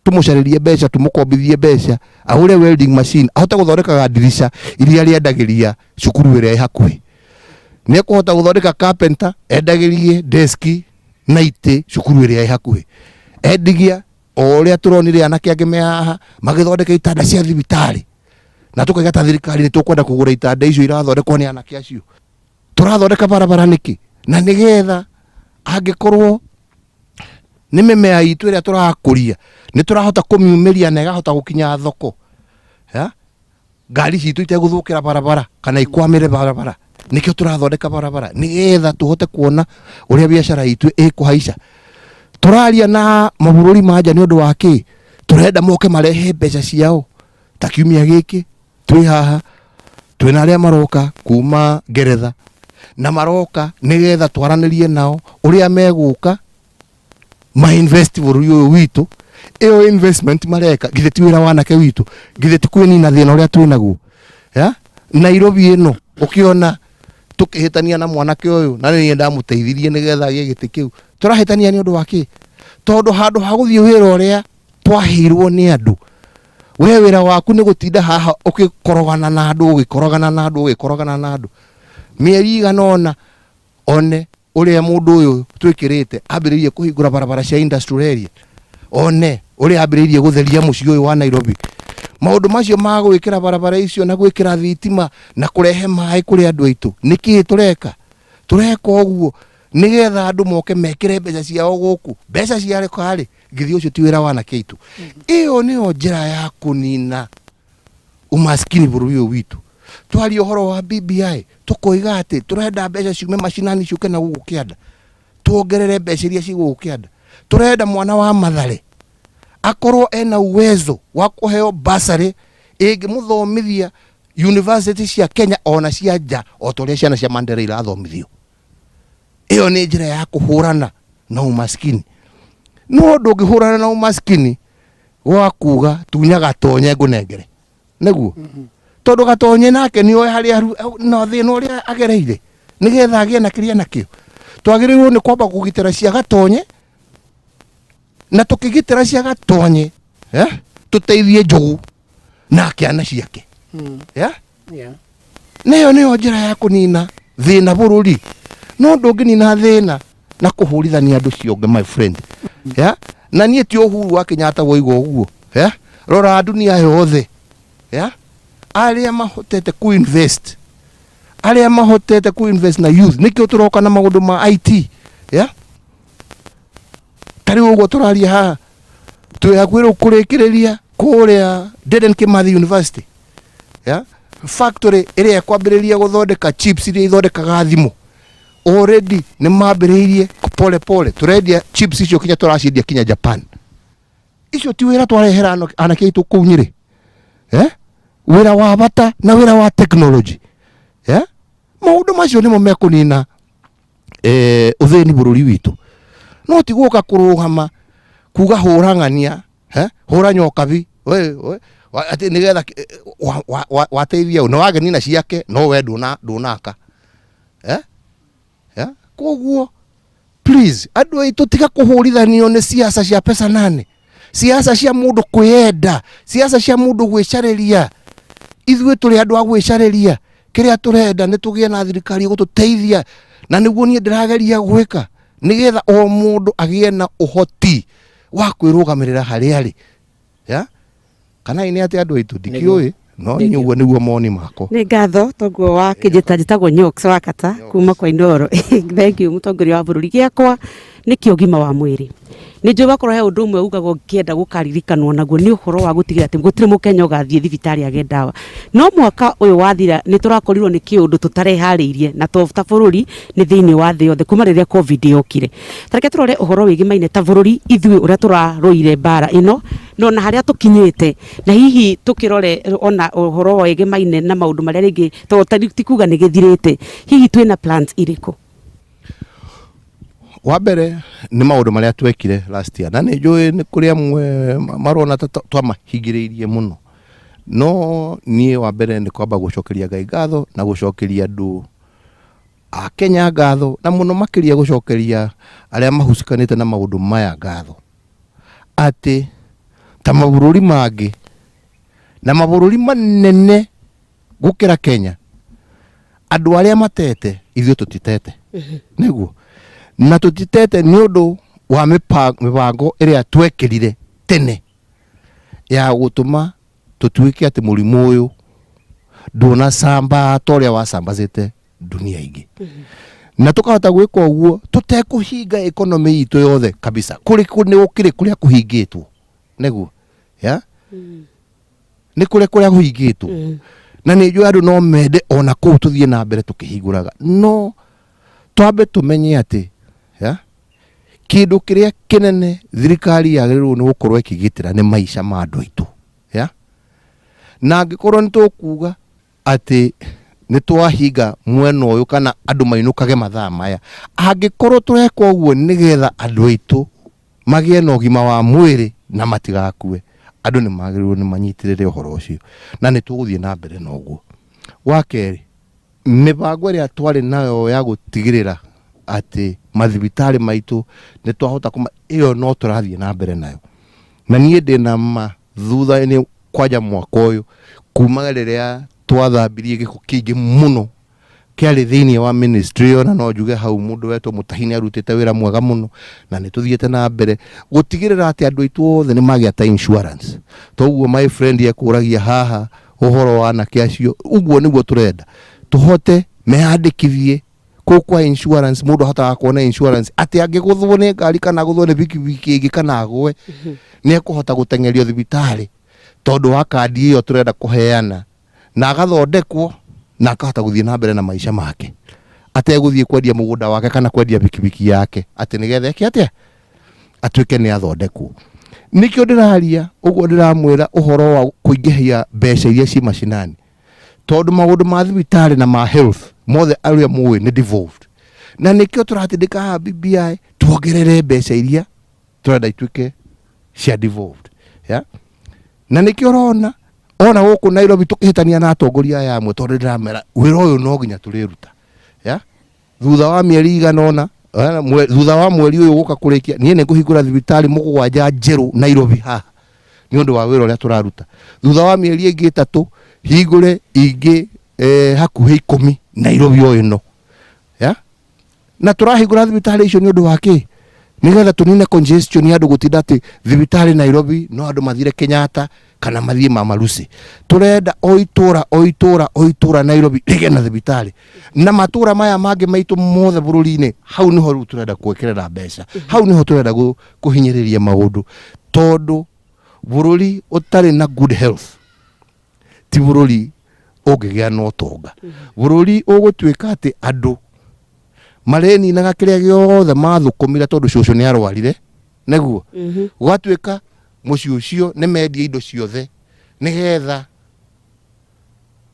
tũmũcarĩrie mbeca tũmũkombithie mbeca agũre welding machine ahote gũthondekaga ndirica iria rĩendagĩria cukuru ĩrĩa ĩ hakuhĩ. Nĩ ekũhota gũthondeka carpenter endagĩrie deski na itĩ cukuru ĩrĩa ĩ hakuhĩ. Endigia o ũrĩa tũronire anake angĩ me haha magĩthondeka itanda cia thibitarĩ na tũkaiga ta thirikari nĩ tũkwenda kũgũra itanda icio irathondekwo nĩ anake acio. Tũrathondeka barabara nĩkĩ? Na nĩgetha angĩkorwo nĩ mĩmera itũ ĩrĩa tũrakũria nĩ tũrahota kũmiumĩria na ĩkahota gũkinya thoko ya? Ngari citũ itegũthũkĩra barabara kana ikwamĩre barabara. Nĩkĩo tũrathondeka barabara nĩgetha tũhote kuona ũrĩa biacara itũ ĩkũhaica. Tũraria na mabũrũri ma nja nĩ ũndũ wa kĩ? Tũrenda moke marehe mbeca ciao ta kiumia gĩkĩ twĩ haha twĩna arĩa maroka kuma Ngeretha na maroka nĩgetha twaranĩrie nao ũrĩa megũka ma invest bũrũri ũyũ witũ. Ĩyo investment mareka githĩ ti wĩra wa anake witũ? Githĩ ti kwĩnina thĩna ũrĩa twĩ naguo? Ya? Nairobi ĩno ũkĩona tũkĩhĩtania na mwanake ũyũ na nĩ niĩ ndamũteithirie nĩgetha agĩe gĩtĩ kĩu. Tũrahĩtania nĩ ũndũ wa kĩ? Tondũ handũ ha gũthiĩ wĩra ũrĩa twaheirwo nĩ andũ, we wĩra waku nĩ gũtinda haha ũgĩkorogana na andũ, ũgĩkorogana na andũ, ũgĩkorogana na andũ. Mĩeri igana ũna one ũrĩa mũndũ ũyũ twĩkĩrĩte ambĩrĩirie kũhingũra barabara cia industrial area, one ũrĩa ambĩrĩirie gũtheria mũciĩ ũyũ wa Nairobi. Maũndũ macio ma gwĩkĩra barabara icio na gwĩkĩra thitima na kũrehe maĩ kũrĩ andũ aitũ, nĩkĩ tũreka? Tũreka ũguo nĩgetha andũ moke mekĩre mbeca ciao gũkũ. Mbeca ciareka rĩ, githĩ ũcio ti wĩra wa anake aitũ? Ĩyo nĩyo njĩra ya kũnina umaskini bũrũri ũyũ witũ. Twaria ũhoro wa BBI tũkoiga atĩ tũrenda mbeca ciume macinani ciũke na gũkũ kĩanda, tuongerere mbeca iria ci gũkũ kĩanda. Tũrenda mwana wa Mathare akorwo ena uwezo wa kũheo bursary ĩngĩmũthomithia university cia Kenya ona cia nja o ta ũrĩa ciana cia Mandera irathomithio. Ĩyo nĩ njĩra ya kũhũrana na umaskini. No ndũngĩhũrana na umaskini gwa kuga tunya gatonye ngũnengere, nĩguo tondũ gatonye nake nĩ oĩ harĩa na thĩna ũrĩa agereire nĩgetha agĩe na kĩrĩa nakĩo. Twagĩrĩirwo nĩ kwamba kũgitĩra cia gatonye, na tũkĩgitĩra cia gatonye tũteithie Njogu na kĩana ciake. Nayo nĩyo njĩra ya kũnina thĩna bũrũri. No ndũngĩnina thĩna na kũhũrithania andũ cionge, my friend. Na niĩ ti Uhuru wa Kenyatta woiga ũguo. Rora dunia yothe. Arĩa mahotete ku invest, arĩa mahotete ku invest na youth, nĩkĩo tũroka na maũndũ ma IT. Ta rĩu ũguo tũraria haha twĩ hakuhĩ rĩu kũrĩkĩrĩria kũrĩa Dedan Kimathi University. Factory ĩrĩa ĩkwambĩrĩria gũthondeka chips iria ithondekaga thimũ already nĩ mambĩrĩirie pole pole. Tũrendia chips icio kinya tũraciendia kinya Japan. Icio ti wĩra twarehera anake aitũ kũu Nyĩrĩ. Wĩra wa bata na wĩra wa technology. Maũndũ macio nĩmo mekũnina ũthĩni bũrũri witũ. No ti gũka kũrũgama kuga hũra ng'ania, hũra nyokabi, we, we, wa, atĩ nĩgetha wateithia ũ, nĩ wageni na ciake, no we ndũnaka. Koguo please andũ aitũ tiga kũhũrithanio nĩ siasa cia pesa nane, siasa cia mũndũ kwĩyenda, siasa cia mũndũ gwĩcarĩria. Ithuĩ tũrĩ andũ a gwĩcarĩria. Kĩrĩa tũrenda nĩ tũgĩe na thirikari ĩgũtũteithia, na nĩguo niĩ ndĩrageria gwĩka nĩgetha o mũndũ agĩe na ũhoti wa kwĩrũgamĩrĩra harĩa arĩ. Kana nĩ atĩ andũ aitũ ndikĩũĩ, no niĩ ũguo nĩguo moni makwa. Nĩ ngatho toguo wa kĩnjĩta njĩtagwo Nyox wa Kata kuma kwa Inooro. Thank you mũtongoria wa bũrũri. Gĩakwa nĩ kĩa ũgima wa mwĩrĩ. Nĩ njũĩ wakorwo he ũndũ ũmwe ugaga ũngĩenda gũkaririkanwo naguo nĩ ũhoro wa gũtigĩrĩra atĩ gũtirĩ mũkenya ũgathiĩ thibitarĩ age ndawa. No mwaka ũyũ wathira nĩ tũrakorirwo nĩ kĩũndũ tũtareharĩirie na to ta bũrũri nĩ thĩinĩ wa thĩ yothe kuma rĩrĩa COVID yokire. Ta reke tũrore ũhoro wĩgĩmaine ta bũrũri ithuĩ ũrĩa tũrarũire mbara ĩno na ona harĩa tũkinyĩte na hihi tũkĩrore ona ũhoro wĩgĩmaine na maũndũ marĩa rĩngĩ to ti kuga nĩ gĩthirĩte, hihi twĩna plans irĩkũ? Wa mbere nĩ maũndũ marĩa twekire last year na nĩ njũĩ nĩ kũrĩ amwe marona ta twamahingĩrĩirie mũno, no niĩ wa mbere nĩ kwamba gũcokeria Ngai ngatho na gũcokeria andũ a Kenya ngatho na mũno makĩria gũcokeria arĩa mahucikanĩte na maũndũ maya ngatho, atĩ ta mabũrũri mangĩ na mabũrũri manene gũkĩra Kenya, andũ arĩa matete ithuĩ tũtitete, nĩguo na tũtitete nĩ ũndũ wa mĩbango ĩrĩa twekĩrire tene ya gũtũma tũtuĩke atĩ mũrimũ ũyũ ndũnacamba ta ũrĩa wacambacĩte dunia ingĩ, na tũkahota gwĩka ũguo tũtekũhinga economy itũ yothe kabisa. Kũrĩ nĩ gũkĩrĩ kũrĩa kũhingĩtwo, nĩguo ya nĩ kũrĩa kũrĩa kũhingĩtwo, na nĩ njũĩ andũ no mende ona kũu tũthiĩ na mbere tũkĩhingũraga, no twambe tũmenye atĩ ya kĩndũ kĩrĩa kĩnene thirikari yagĩrĩirwo nĩ gũkorwo ĩkĩgitĩra nĩ maica ma andũ aitũ, ya na angĩkorwo nĩ tũkuga atĩ nĩ twahinga mwena ũyũ kana andũ mainũkage mathaa maya, angĩkorwo tũreka ũguo nĩgetha andũ aitũ magĩe na ũgima wa mwĩrĩ na matigakue, andũ nĩ magĩrĩirwo nĩ manyitĩrĩre ũhoro ũcio, na nĩ tũgũthiĩ na mbere na ũguo. Wa kerĩ, mĩbango ĩrĩa twarĩ nayo ya gũtigĩrĩra atĩ mathibitarĩ maitũ nĩ twahota kũma, ĩyo no tũrathiĩ na mbere nayo, na niĩ ndĩna ma thutha-inĩ kwanja mwaka ũyũ kuma rĩrĩa twathambirie gĩko kĩingĩ mũno kĩarĩ thĩinĩ wa ministry ĩyo, na no njuge hau mũndũ wetwo Mũtahi nĩ arutĩte wĩra mwega mũno, na nĩ tũthiĩte na mbere gũtigĩrĩra atĩ andũ aitũ othe nĩ magĩa ta insurance. Toguo my friend ekũragia haha ũhoro wa anake acio, ũguo nĩguo tũrenda tũhote meyandĩkithie kũu kwa insurance. Mũndũ ahotaga kuona insurance atĩ angĩgũthwo nĩ ngari kana agũthwo nĩ bikibiki ĩngĩ kana agwe, nĩ ekũhota gũteng'erio thibitarĩ tondũ wa kandi ĩyo tũrenda kũheana, na agathondekwo na akahota gũthiĩ na mbere na maica make ategũthiĩ kwendia mũgũnda wake kana kwendia bikibiki yake atĩ nĩgetha eke atĩa atuĩke nĩ athondekwo. Nĩkĩo ndĩraria ũguo, ndĩramwĩra ũhoro wa kũingĩhia mbeca iria ci macinani, tondũ maũndũ ma thibitarĩ na ma health mothe arĩa mũĩ nĩ devolved, na nĩkĩo tũratindĩka haha BBI tuongerere mbeca iria tũrenda ituĩke cia devolved, yeah? Na nĩkĩo ũrona ona gũkũ Nairobi tũkĩhĩtania na atongoria aya amwe, tondũ ndĩramera wĩra ũyũ no nginya tũrĩruta, yeah? Thutha wa mĩeri igana ũna, thutha wa mweri ũyũ gũka kũrĩkia, niĩ nĩ ngũhingũra thibitarĩ 7 njerũ Nairobi haha nĩ ũndũ wa wĩra ũrĩa tũraruta. Thutha wa mĩeri ĩngĩ 3 hingũre ingĩ hakuhĩ 10 Nairobi o ĩno, yeah? Na tũrahingũra thibitarĩ icio nĩ ũndũ wa kĩ? Nĩgetha tũnine congestion ya andũ gũtinda atĩ thibitarĩ Nairobi no andũ mathire Kenyatta kana mathiĩ Mama Lucy. Tũrenda o itũra o itũra o itũra Nairobi rĩgĩe na thibitarĩ, na matũra maya mangĩ maitũ mothe bũrũri-inĩ. Hau nĩho rĩu tũrenda gwĩkĩrĩra mbeca, hau nĩho tũrenda kũhinyĩrĩria maũndũ, tondũ bũrũri ũtarĩ na good health ti bũrũri ũngĩgĩa na ũtonga. Bũrũri ũgũtuĩka atĩ andũ marĩninaga kĩrĩa gĩothe mathũkũmire tondũ cũcũ nĩ arwarire, nĩguo gũgatuĩka mũciĩ ũcio nĩ mendia indo ciothe nĩgetha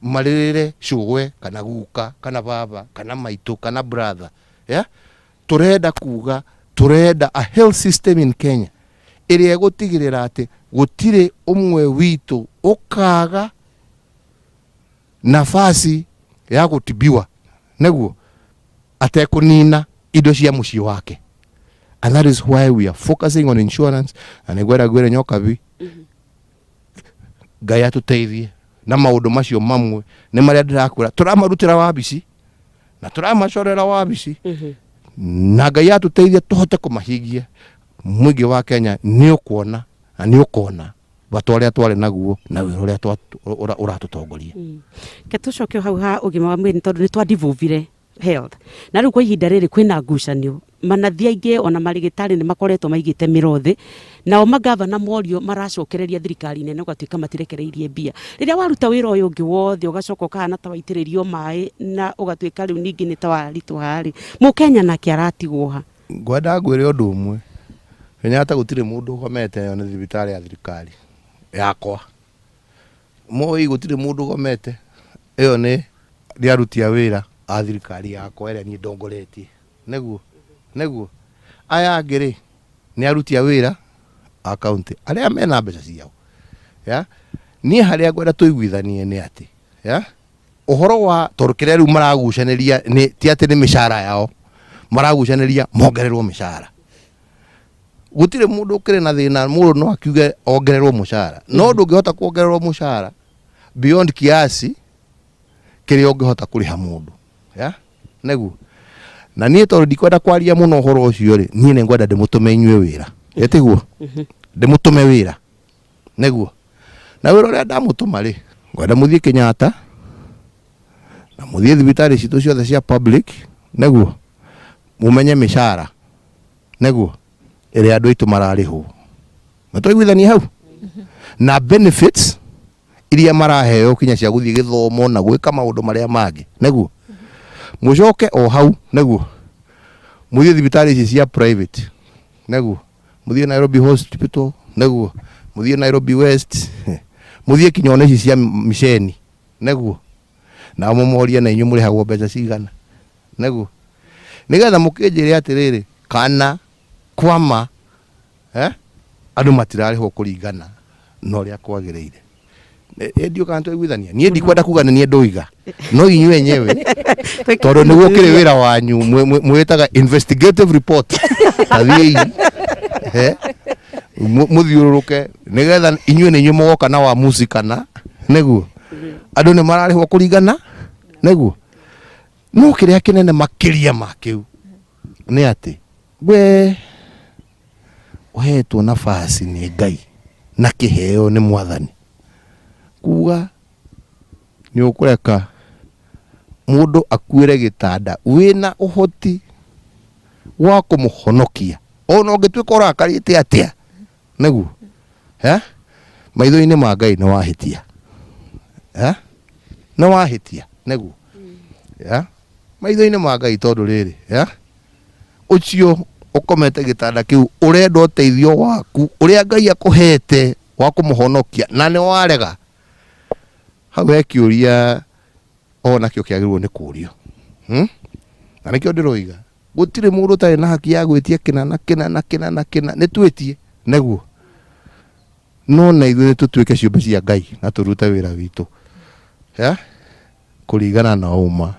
marĩrĩre cũgwe kana guka kana baba kana maitũ kana brother, yeah? Tũrenda kuga tũrenda a health system in Kenya ĩrĩa ĩgũtigĩrĩra atĩ gũtirĩ ũmwe witũ ũkaga nafasi ya gũtibiwa nĩguo atekũnina indo cia mũciĩ wake, and that is why we are focusing on insurance. Na nĩngwenda ngwĩre Nyokabi, Ngai atũteithie na maũndũ macio mamwe nĩ marĩa ndĩrakwĩra tũramarutĩra wabici na tũramacorera wabici, na Ngai atũteithie tũhote kũmahingia, mũingĩ wa Kenya nĩ ũkuona na nĩ ũkona bata ũrĩa twarĩ naguo na wĩra ũrĩa ũratũtongoria. Ke tũcoke hau ha ũgima wa mwĩrĩ, tondũ nĩ twa devolvire. Health. Na rĩu kwa ihinda rĩrĩ kwĩna ngucanio, manathi aingĩ ona marĩgĩtarĩ nĩ makoretwo maigĩte mĩro thĩ, nao magavana morio maracokereria thirikari nene ũgatuĩka matirekereirie mbia. Rĩrĩa waruta wĩra ũyũ ũngĩ wothe ũgacoka ũkahana ta waitĩrĩrio maĩ na ũgatuĩka rĩu ningĩ nĩ ta waritũha rĩ, mũkenya nake aratigwo ha? Ngwenda ngwĩre ũndũ ũmwe, Kenyatta gũtirĩ mũndũ ũgomete, ĩyo nĩ thibitarĩ ya thirikari yakwa. Moi gũtirĩ mũndũ ũgomete, ĩyo nĩ aruti a wĩra a thirikari yakwa ĩrĩa niĩ ndongoretie. Nĩguo aya angĩ rĩ nĩ aruti a wĩra a kaunti arĩa mena mbeca ciao. Ya niĩ harĩa ngwenda tũiguithanie nĩ atĩ ya ũhoro wa tondũ kĩrĩa rĩu maragucanĩria nĩ ti atĩ nĩ mĩcara yao maragucanĩria, mongererwo mĩcara. Gũtirĩ mũndũ ũkĩrĩ na thĩna, mũndũ no akiuge ongererwo mũcara, no ndũngĩhota kuongererwo mũcara beyond kiasi kĩrĩa ũngĩhota kũrĩha mũndũ. Ya nĩguo na niĩ tondũ ndikwenda kwaria mũno ũhoro ũcio rĩ, niĩ nĩ ngwenda ndĩmũtũme inyuĩ wĩra, ĩtiguo ndĩmũtũme wĩra. Nĩguo na wĩra ũrĩa ndamũtũma rĩ, ngwenda mũthiĩ Kenyatta na mũthiĩ thibitarĩ citũ ciothe cia public, nĩguo mũmenye mĩcara, nĩguo ĩrĩa andũ aitũ mararĩhwo, na twaiguithania hau na benefits iria maraheo kinya cia gũthiĩ gĩthomo na gwĩka maũndũ marĩa mangĩ, nĩguo mũcoke o hau, nĩguo mũthiĩ thibitarĩ ici cia private, nĩguo mũthiĩ Nairobi Hospital, nĩguo mũthiĩ Nairobi West, mũthiĩ kinya ona ici cia miceni, nĩguo nao mũmorie na inyuĩ mũrĩhagwo mbeca cigana, nĩguo nĩgetha mũkĩnjĩre atĩrĩrĩ kana kwama andũ matirarĩhwo kũringana na ũrĩa kwagĩrĩire. Ndio kana twaiguithania, niĩ ndikwenda kuga nĩ niĩ ndoiga, no inyuĩ enyewe tondũ nĩguo kĩrĩ wĩra wanyu mwĩtaga investigative report, tathiĩi mũthiũrũrũke nĩgetha inyuĩ nĩ inyuĩ mũgoka na wamuci kana nĩguo andũ nĩ mararĩhwo kũringana nĩguo. No kĩrĩa kĩnene makĩria ma kĩu nĩ atĩ we ũhetwo nafasi nĩ Ngai na kĩheo nĩ Mwathani kuga nĩ ũkũreka mũndũ akuĩre gĩtanda wĩna ũhoti wa kũmũhonokia ona ũngĩtuĩka ũrakarĩte atĩa, nĩguo maitho-inĩ ma Ngai nĩ wahĩtia, nĩ wahĩtia, nĩguo maitho-inĩ ma Ngai, tondũ rĩrĩ ũcio ũkomete gĩtanda kĩu ũrenda ũteithio waku ũrĩa Ngai akũhete wa kũmũhonokia na nĩ warega. Hau he kĩũria ona kĩo kĩagĩrĩirwo nĩ kũrio, Na nĩkĩo ndĩroiga gũtirĩ mũndũ ũtarĩ na haki ya gwĩtia kĩna na kĩna na kĩna na kĩna, nĩ twĩtie nĩguo, no na ithuĩ nĩ tũtuĩke ciũmbe cia Ngai na tũrute wĩra witũ ya kũringana na ũma.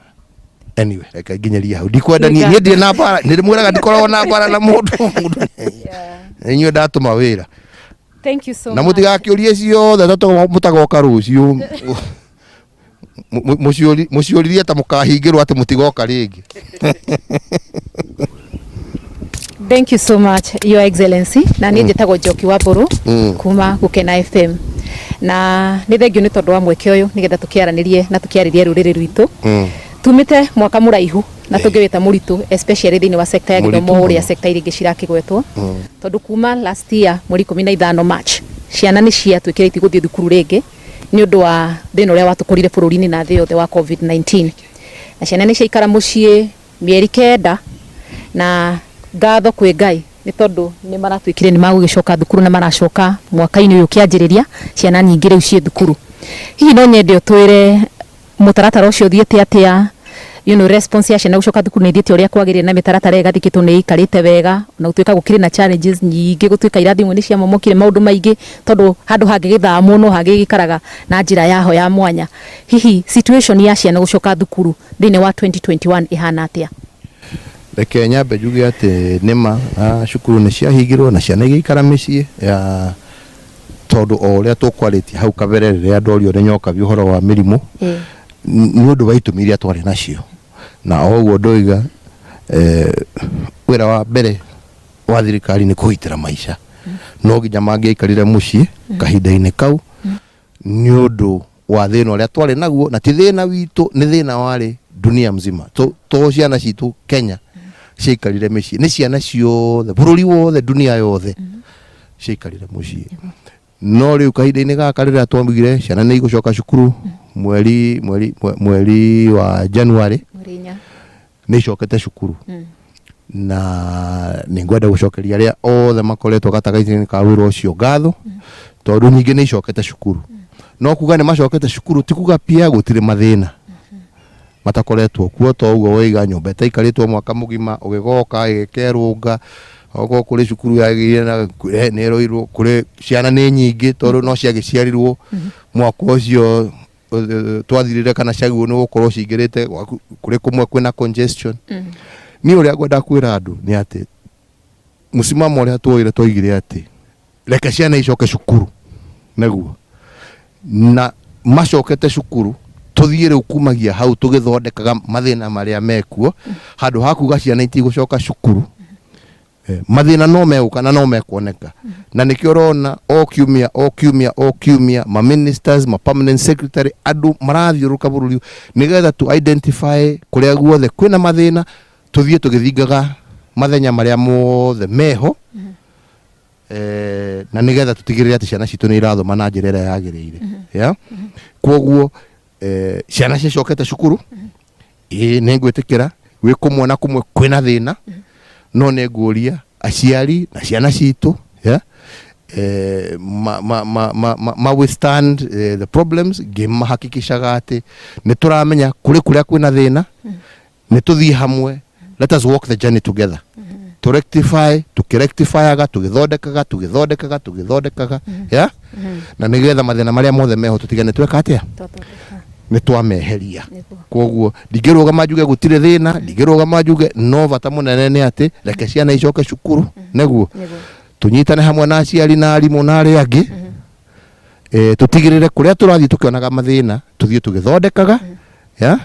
Anyway, reke nginyerie hau, ndikwenda niĩ ndirĩ na mbara, nĩ ndĩmwĩraga ndikoragwo na mbara na mũndũ mũndũ, inyuĩ ndatũma wĩra. Thank you so Na much. Mũtigakĩũrie ciothe tondũ mũtagoka rũciũ mũciũririe ta mũkahingĩrwo atĩ mũtigoka rĩngĩ. Thank you so much, Your Excellency. Na niĩ njĩtagwo Njoki wa Mbũrũ kuma Gũkena FM. Na nĩ thengio nĩ tondũ wa mweke ũyũ nĩgetha tũkĩaranĩrie na tũkĩarĩrie rũrĩrĩ rwitũ. Tumĩte mwaka mũraihu na tũngĩwĩta mũritũ, especially thĩinĩ wa sector ya Mũritũ gĩthomo ũrĩa mũno. sector iria ingĩ cirakĩgwetwo. Tondũ kuma last year mweri 15 March, ciana nĩ ciatuĩkire itigũthiĩ thukuru rĩngĩ nĩ ũndũ wa thĩna ũrĩa watũkorire bũrũri-inĩ na thĩ yothe wa COVID-19. Na ciana nĩ ciaikara mũciĩ mĩeri 9, na ngatho kwĩ Ngai nĩ tondũ nĩ maratuĩkire nĩ magũgĩcoka thukuru na maracoka mwaka-inĩ ũyũ ũkĩanjĩrĩria, ciana nyingĩ rĩu ciĩ thukuru. Hihi no nyende ũtwĩre mũtaratara ũcio ũthiĩte atĩa, response ya ciana gũcoka thukuru nĩ ĩthiĩte ũrĩa kwagĩrĩire na mĩtaratara ĩgathikĩtwo nĩ ĩikarĩte wega, na gũtuĩka gũkĩrĩ na challenges nyingĩ, gũtuĩka irathi imwe nĩ ciamomokire, maũndũ maingĩ, tondũ handũ hangĩgĩthamwo no hangĩgĩikaraga na njĩra yaho ya mwanya. Hihi situation ya ciana gũcoka thukuru thĩinĩ wa 2021 ĩhana atĩa? Reke nyambe njuge atĩ nĩma cukuru nĩ ciahingirwo na ciana igĩikara mĩciĩ ya tondũ o ũrĩa tũkwarĩtie hau kabere rĩrĩa ndorio nĩ Nyokabi ũhoro wa mĩrimũ, nĩ ũndũ wa itũmi iria twarĩ nacio, na o ũguo ndoiga, wĩra wa mbere wa thirikari nĩ kũgitĩra maica, no nginya mangĩaikarire mũciĩ kahinda-inĩ kau nĩ ũndũ wa thĩna ũrĩa twarĩ naguo, na ti thĩna witũ, nĩ thĩna warĩ Dunia mzima, to ciana citũ Kenya ciaikarire mĩciĩ, nĩ ciana ciothe bũrũri wothe, dunia yothe ciaikarire mũciĩ. No rĩu kahinda-inĩ gaka rĩrĩa twaugire ciana nĩ igũcoka cukuru mweri wa January, Mweri 4, nĩ icokete cukuru, na nĩ ngwenda gũcokeria arĩa othe makoretwo gatagatĩ-inĩ ka wĩra ũcio ngatho, tondũ nyingĩ nĩ icokete cukuru. No kuga nĩ macokete cukuru ti kuga pia gũtirĩ mathĩna matakoretwo kuo. To ũguo woiga nyũmba ĩtaikarĩtwo mwaka mũgima, ũgĩgoka ĩgĩkerũnga, okorwo kũrĩ cukuru yagĩire na nĩ ĩroirwo, kũrĩ ciana nĩ nyingĩ tondũ no ciagĩciarirwo mwaka ũcio twathirire kana ciagĩrĩirwo nĩ gũkorwo cingĩrĩte kũrĩ kũmwe kwĩna congestion. Niĩ ũrĩa ngwenda kwĩra andũ nĩ atĩ mũsimamo ũrĩa tuoire, twaigire atĩ reke ciana icoke cukuru, nĩguo na macokete cukuru tũthiĩ rĩu kumagia hau tũgĩthondekaga mathĩna marĩa mekuo, handũ ha kuga ciana itigũcoka cukuru. Mathĩna no megũka na no mekuoneka, na nĩkĩo ũrona o kiumia, o kiumia, o kiumia, ma ministers, ma permanent secretary, andũ marathiũrũrũka bũrũri nĩgetha tu identify kũrĩa guothe kwĩna mathĩna, tũthiĩ tũgĩthingaga mathenya marĩa mothe meho, na nĩgetha tũtigĩrĩre atĩ ciana citũ nĩ irathoma na njĩra ĩrĩa yagĩrĩire. Yeah? Koguo ciana cicokete cukuru, ĩĩ, nĩ ngwĩtĩkĩra gwĩ kũmwe na kũmwe kwĩna thĩna, no nĩ nguria aciari na ciana citũ, yeah? Ma withstand the problems, ngĩmahakikishaga atĩ nĩ tũramenya kũrĩ kũrĩa kwĩna thĩna, nĩ tũthiĩ hamwe. Let us walk the journey together to rectify, tũkĩrectifyaga, tũgĩthondekaga, tũgĩthondekaga, tũgĩthondekaga, yeah? Na nĩgetha mathĩna marĩa mothe meho tũtigane tweka atĩa, nĩ twameheria. Koguo ndingĩrũgama njuge gũtirĩ thĩna, ndingĩrũgama njuge, no bata mũnene nĩ atĩ reke ciana icoke cukuru, nĩguo tũnyitane hamwe na aciari na arimũ na arĩa angĩ, tũtigĩrĩre kũrĩa tũrathiĩ tũkĩonaga mathĩna tũthiĩ tũgĩthondekaga, ya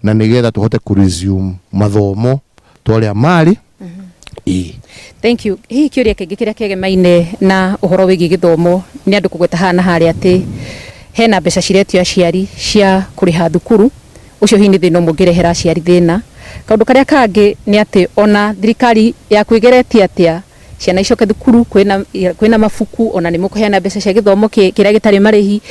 na nĩgetha tũhote kũ resume mathomo ta ũrĩa marĩ, ĩĩ. Thank you. Hihi kĩũria kĩngĩ kĩrĩa kĩegemaine na ũhoro wĩgiĩ gĩthomo nĩ andũ kũgweta haha na harĩa atĩ hena mbeca ciretio aciari cia kũrĩha thukuru. Ũcio hihi nĩ thĩna ũmwe ũngĩrehera aciari thĩna. Kaũndũ karĩa kangĩ nĩ atĩ ona thirikari yaku ĩgeretie atĩa ciana icoke thukuru, kwĩna mabuku, ona nĩ mũkũheana mbeca cia gĩthomo kĩrĩa gĩtarĩ marĩhi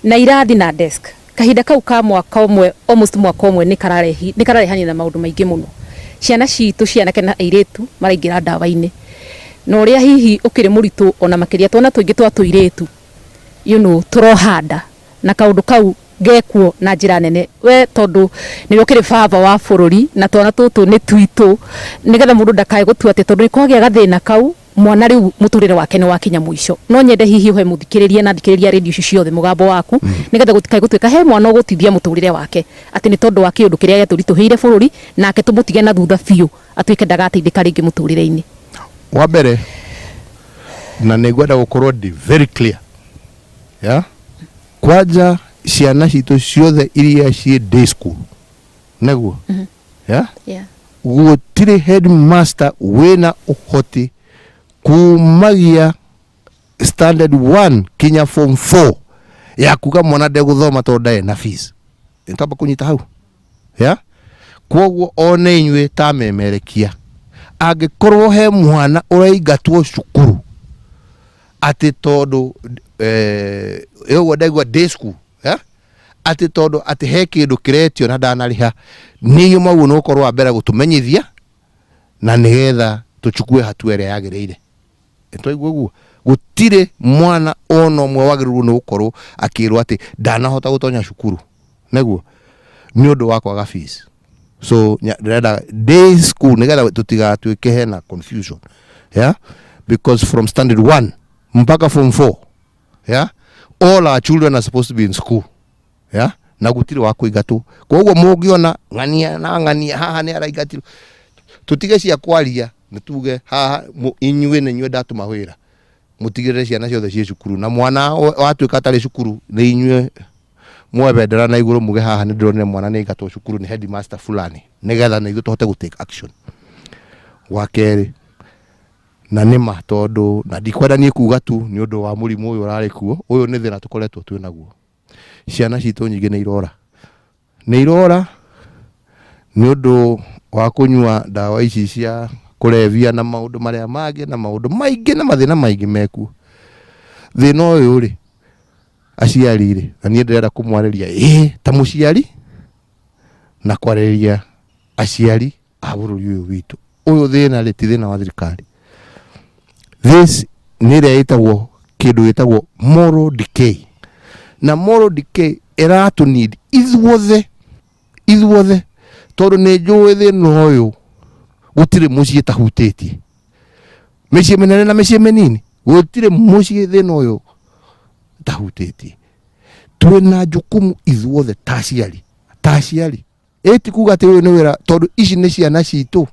na irathi na desk, kahinda kau ka mwaka ũmwe, almost mwaka ũmwe, nĩ kararehania na maũndũ maingĩ mũno. Ciana citũ cia anake na airĩtu maraingĩra ndawa-inĩ na ũrĩa hihi ũkĩrĩ mũritũ ona makĩria twana tũingĩ twa tũirĩtu tũroha nda na kaũndũ kau gekuo na njĩra nene. We tondũ nĩwe ũkĩrĩ baba wa bũrũri na twana tũtũ nĩ twitũ, nĩgetha mũndũ ndakae gũtua atĩ tondũ nĩ kwagĩa gathĩna kau, mwana rĩu mũtũrĩre wake nĩ wakinya mũico. No nyende hihi ũhe mũthikĩrĩria na thikĩrĩria rĩndiũ ici ciothe mũgambo waku, nĩgetha gũtikae gũtuĩka he mwana ũgũtithia mũtũrĩre wake atĩ nĩ tondũ wa kĩũndũ kĩrĩa gĩatũritũhĩire bũrũri, nake tũmũtige na thutha biũ atuĩke ndagateithĩka rĩngĩ mũtũrĩre-inĩ. Wa mbere, na nĩ ngwenda gũkorwo ndĩ very clear, yeah? Kwanja ciana citũ ciothe iria ciĩ day school, nĩguo, yeah? Yeah. Gũtirĩ headmaster wĩna ũhoti kumagia standard 1 kinya form 4 ya kuga mwana ndegũthoma tondũ ndarĩ na fees. Nĩtwamba kũnyita hau, yeah? Koguo ona inyuĩ ta memerekia, angĩkorwo he mwana ũraingatwo cukuru atĩ tondũ ũguo ndaigua day school, yeah? Atĩ tondũ atĩ he kĩndũ kĩretio na ndanarĩha, nĩ inyuĩ mwaguo nĩ gũkorwo wa mbere gũtũmenyithia na nĩgetha tũchukue hatua ĩrĩa yagĩrĩire. Nĩtwaigua ũguo? Gũtirĩ mwana ona ũmwe wagĩrĩirwo nĩ gũkorwo akĩrwo atĩ ndanahota gũtonya cukuru nĩguo nĩ ũndũ wa kwaga fees. So ndĩrenda day school, nĩgetha tũtigatuĩke hena confusion, yeah? Because from standard 1 mpaka form 4, yeah, all our children are supposed to be in school, yeah? Na gũtirĩ wa kũingatwo. Koguo mũngĩona ng'ania na ng'ania haha nĩ araingatirwo, tũtige cia kwaria, nĩ tuge haha inyuĩ nĩ inyuĩ ndatũma wĩra mũtigĩrĩre ciana ciothe ciĩ cukuru, na mwana watuĩka atarĩ cukuru, nĩ inyuĩ muoe bendera na igũrũ muge haha nĩ ndĩronire mwana nĩ aingatwo cukuru nĩ headmaster fulani, nĩgetha na ithuĩ tũhote gũ take action. Wa kerĩ, na nĩ ma tondũ na ndikwenda niĩ kuga tu nĩ ũndũ wa mũrimũ ũyũ ũrarĩ kuo, ũyũ nĩ thĩna tũkoretwo twĩ naguo. Ciana citũ nyingĩ nĩ irora, nĩ irora. Nĩ ũndũ wa kũnyua ndawa ici cia kũrebia na maũndũ marĩa mangĩ na maũndũ maingĩ na mathĩna maingĩ mekuo. Thĩna ũyũ rĩ, aciari rĩ, na niĩ ndĩrenda kũmwarĩria ĩĩ ta mũciari na kwarĩria aciari a bũrũri ũyũ witũ. Ũyũ thĩna rĩ ti thĩna wa thirikari. This nĩ ĩrĩa ĩtagwo kĩndũ gĩtagwo moral decay. Na moral decay ĩratũ need ithuothe ithuothe tondũ nĩ njũĩ thĩna ũyũ gũtirĩ mũciĩ tahutĩtie mĩciĩ mĩnene na mĩciĩ mĩnini gũtirĩ mũciĩ thĩna ũyũ tahutĩtie twĩna jukumu ithuothe ta aciari ta aciari ĩ ti kuga atĩ ũyũ nĩ wĩra tondũ ici nĩ ciana citũ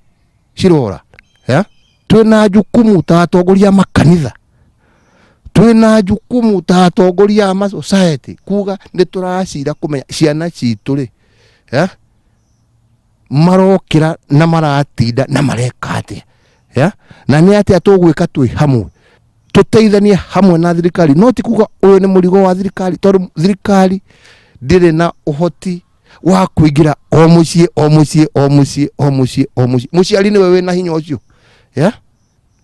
cirora ya twĩna jukumu ta atongoria a makanitha twĩna jukumu ta atongoria a ma society kuga nĩ tũracira kũmenya ciana citũ rĩ ya marokĩra na maratinda na mareka atĩa ya na nĩ atĩa tũgwĩka twĩ hamwe tũteithanie hamwe na thirikari no ti kuga ũyũ nĩ mũrigo wa thirikari tondũ thirikari ndĩrĩ na ũhoti wa kũingĩra o mũciĩ o mũciĩ o mũciĩ o mũciĩ o mũciĩ mũciari nĩwe wĩna hinya ũcio ya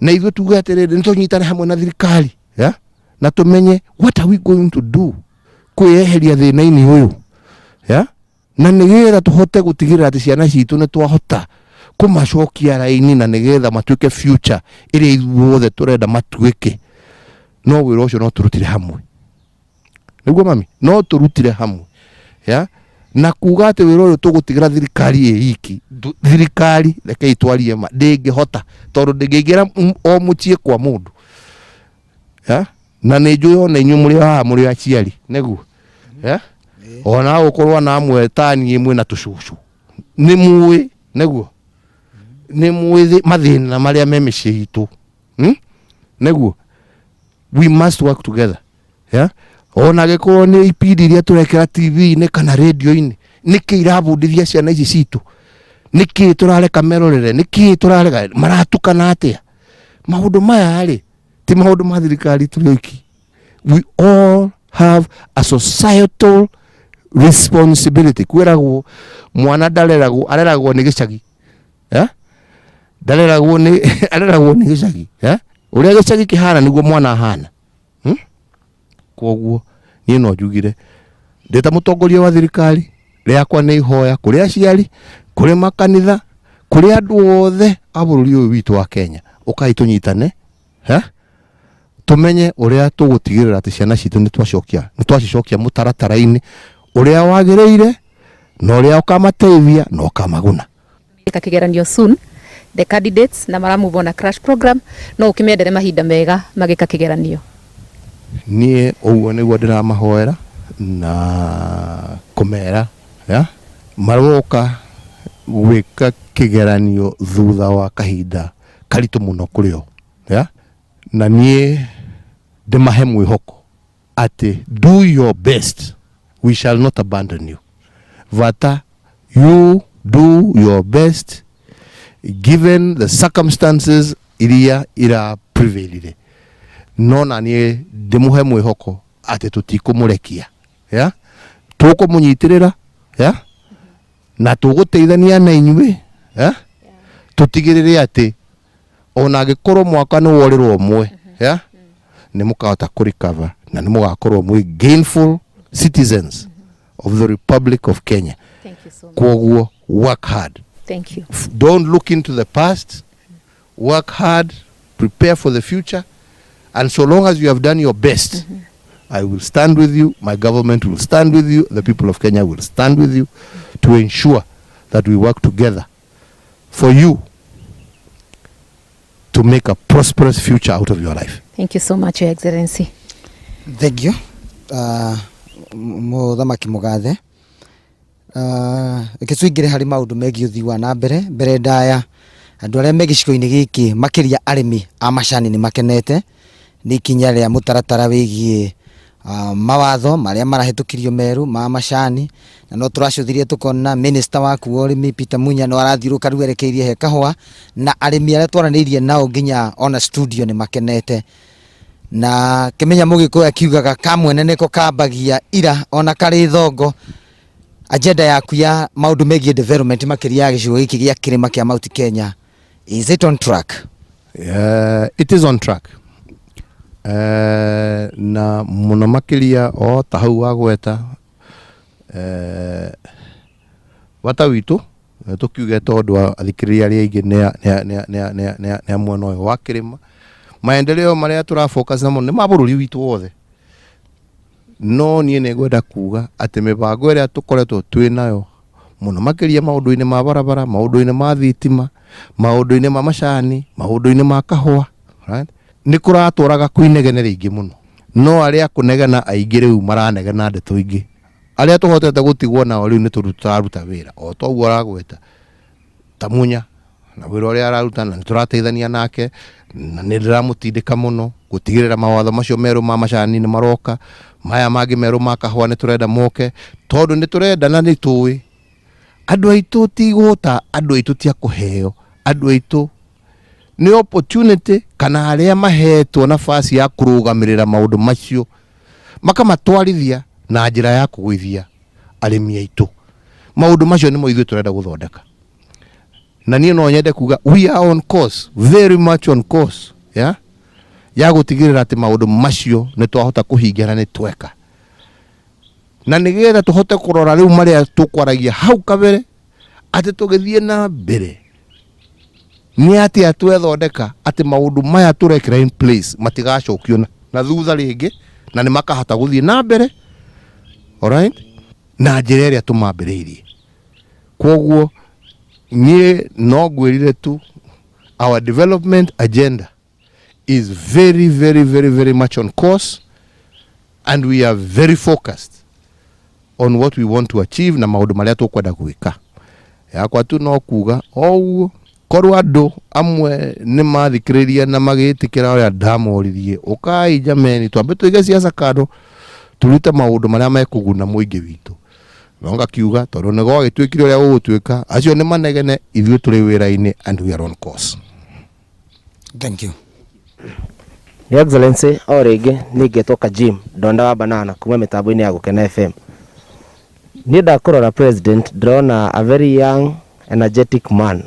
na ithuĩ tuge atĩrĩrĩ nĩ tũnyitane hamwe na thirikari ya na tũmenye what are we going to do kwĩyeheria thĩna-inĩ ũyũ ya na nĩgetha tũhote gũtigĩrĩra atĩ ciana citũ nĩ twahota kũmacokia raini na nĩgetha matuĩke future ĩrĩa ithuothe tũrenda matuĩke no wĩra ũcio no tũrutire hamwe nĩguo mami no tũrutire hamwe ya na kuga atĩ wĩra ũyũ tũgũtigĩra thirikari ĩ iki thirikari rekei twarie ma ndĩngĩhota tondũ ndĩngĩingĩra o mũciĩ kwa mũndũ ya na nĩ njũĩ ona inyuĩ mũrĩ haha mũrĩ aciari nĩguo ya ona gũkorwo na amwe ta niĩ mwĩna tũcũcũ nĩ mũĩ nĩguo nĩ mũĩ mathĩna marĩa me mĩciĩ itũ hmm? Nĩguo we must work together yeah? Ona angĩkorwo nĩ ipindi iria tũrekĩra tv-inĩ kana radio-inĩ, nĩkĩ irabundithia ciana ici citũ? Nĩkĩ tũrareka merorere? Nĩkĩ tũrareka maratukana atĩa? Maũndũ maya rĩ ti maũndũ ma thirikari tũrĩ oiki. We all have a societal responsibility. Kwĩragwo mwana ndareragwo, areragwo nĩ gĩcagi eh? Ndareragwo nĩ areragwo nĩ gĩcagi eh? Ũrĩa gĩcagi kĩhana nĩguo mwana ahana, Koguo niĩ no njugire ndĩ ta mũtongoria wa thirikari, rĩakwa nĩ ihoya kũrĩ aciari, kũrĩ makanitha, kũrĩ andũ othe a bũrũri ũyũ witũ wa Kenya, ũkai tũnyitane eh? Tũmenye ũrĩa tũgũtigĩrĩra atĩ ciana citũ nĩ twacokia nĩ twacicokia mũtaratara-inĩ ũrĩa wagĩrĩire na ũrĩa ũkamateithia na ũkamaguna. Ĩka kĩgeranio soon the candidates na mara move on a crash program no ũkĩmendere mahinda mega magĩka kĩgeranio. Niĩ ũguo nĩguo ndĩramahoera na kũmera ya maroka gwĩka kĩgeranio thutha wa kahinda karitũ mũno kũrĩ o ya na niĩ ndĩmahe mwĩhoko atĩ do your best, we shall not abandon you, bata you do your best given the circumstances iria ira prevailire, no na niĩ ndĩmũhe mwĩhoko atĩ tũtikũmũrekia ya tũkũmũnyitĩrĩra ya na tũgũteithania na inyuĩ ya tũtigĩrĩre atĩ ona angĩkorwo mwaka nĩ worĩrwo ũmwe ya nĩ mũkahota kũ recover na nĩ mũgakorwo mwĩ gainful citizens of the Republic of Kenya. Thank you so much. Kwoguo work hard. Thank you. Don't look into the past. Work hard, prepare for the future, and so long as you have done your best, I will stand with you, my government will stand with you, the people of Kenya will stand with you to ensure that we work together for you to make a prosperous future out of your life. Thank you so much, Your Excellency. Thank you. Mũthamaki mũgathe, reke tũingĩre harĩ maũndũ megiĩ ũthii wa na mbere. Mbere ndaya andũ arĩa me gĩcigo-inĩ gĩkĩ makĩria arĩmi a macani nĩ makenete nĩ ikinya rĩa mũtaratara wĩgiĩ mawatho marĩa marahĩtũkirio merũ ma macani, na no tũracũthirie tũkona minister waku wa ũrĩmi Peter Munya no arathiũrũrũka rĩu erekeirie he kahũa, na arĩmi arĩa twaranĩirie nao nginya ona studio nĩ makenete. Na kĩmenya mũgĩkũyũ akiugaga ka mwene nĩko kambagia ira ona karĩ thongo. Agenda yaku ya maũndũ megiĩ development makĩria ya gĩcigo gĩkĩ gĩa kĩrĩma kĩa Mount Kenya, is it on track? It is on track. Na mũno makĩria o ta hau wagweta bata witũ tũkiuge tondũ athikĩrĩria arĩa aingĩ nĩ a mwena ũyũ wa kĩrĩma. Maendeleo marĩa tũra focus namo nĩ ma bũrũri witũ wothe, no niĩ nĩ ngwenda kuga atĩ mĩbango ĩrĩa tũkoretwo twĩ nayo mũno makĩria maũndũ-inĩ ma barabara, maũndũ-inĩ ma thitima, maũndũ-inĩ ma macani, maũndũ-inĩ ma kahũa, right? Nĩ kũratwaraga kwinegene rĩingĩ mũno, no arĩa kũnegena aingĩ rĩu maranegena ndeto ingĩ. Arĩa tũhotete gũtigwo nao rĩu nĩ tũraruta wĩra o toguo aragweta ta Munya na wĩra ũrĩa araruta, na nĩ tũrateithania nake na nĩ ndĩramũtindĩka mũno gũtigĩrĩra mawatho macio merũ ma macani nĩ maroka, maya mangĩ merũ ma kahũa nĩ tũrenda moke, tondũ nĩ tũrenda na nĩ tũĩ andũ aitũ ti igũta, andũ aitũ ti a kũheo, andũ aitũ nĩ opportunity kana arĩa mahetwo nafasi ya kũrũgamĩrĩra maũndũ macio makamatwarithia na njĩra ya kũgũithia arĩmi aitũ. Maũndũ macio nĩmo ithuĩ tũrenda gũthondeka, na niĩ no nyende kuga we are on course, very much on course, yeah? Ya gũtigĩrĩra atĩ maũndũ macio nĩ twahota kũhingia na nĩ tweka, na nĩgetha tũhote kũrora rĩu marĩa tũkwaragia hau kabere atĩ tũgĩthiĩ na mbere nĩ atĩa twethondeka atĩ maũndũ maya tũrekĩra in place matigacokio na thutha rĩngĩ, na nĩ makahota gũthiĩ na mbere, alright, na njĩra ĩrĩa tũmambĩrĩirie. Kwoguo niĩ no ngwĩrire tu our development agenda is very very very very much on course and we are very focused on what we want to achieve na maũndũ marĩa tũkwenda gwĩka. Yakwa tu no kuga o ũguo korwo andũ amwe nĩ mathikĩrĩria na magĩtĩkĩra ũrĩa ndamoririe, ũkai jameni, twambe tũige siasa kando, tũrute maũndũ marĩa mekũguna mũingĩ witũ. No ngakiuga tondũ nĩ gwagĩtuĩkire ũrĩa gũgũtuĩka, acio nĩ manegene, ithuĩ tũrĩ wĩra-inĩ and we are on course. Thank you. Your Excellency, o rĩngĩ niĩ ngetwo Kajim Ndonda wa Banana kuma mĩtambo-inĩ ya Gũkena FM. Niĩ ndakũrora president ndĩrona a very young energetic man.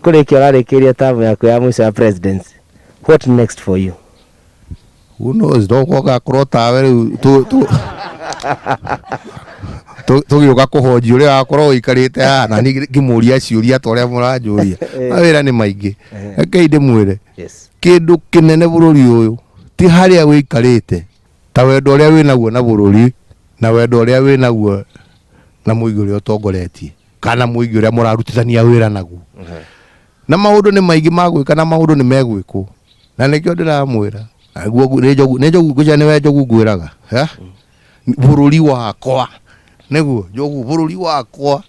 Kũrĩkia ũrarĩkĩria term yaku ya mũico ya presidency. What next for you? Who knows, no gakorwo tawe rĩu tũgĩũka kũhonjia ũrĩa wakorwo ũikarĩte haha na niĩ ngĩmũria ciũria ta ũrĩa mũranjũria. Mawĩra nĩ maingĩ, rekei ndĩmwĩre kĩndũ kĩnene bũrũri ũyũ ti harĩa wĩikarĩte, ta wendo ũrĩa wĩnaguo na bũrũri na wendo ũrĩa wĩnaguo na mũingĩ ũrĩa ũtongoretie kana mũingĩ ũrĩa mũrarutithania wĩra naguo. Na maũndũ nĩ maingĩ ma gwĩka na maũndũ nĩ megwĩkwo, na nĩkĩo ndĩramwĩra nĩguo nĩ Njogu ngwĩciria nĩwe Njogu ngwĩraga, bũrũri wakwa nĩguo Njogu, bũrũri wakwa,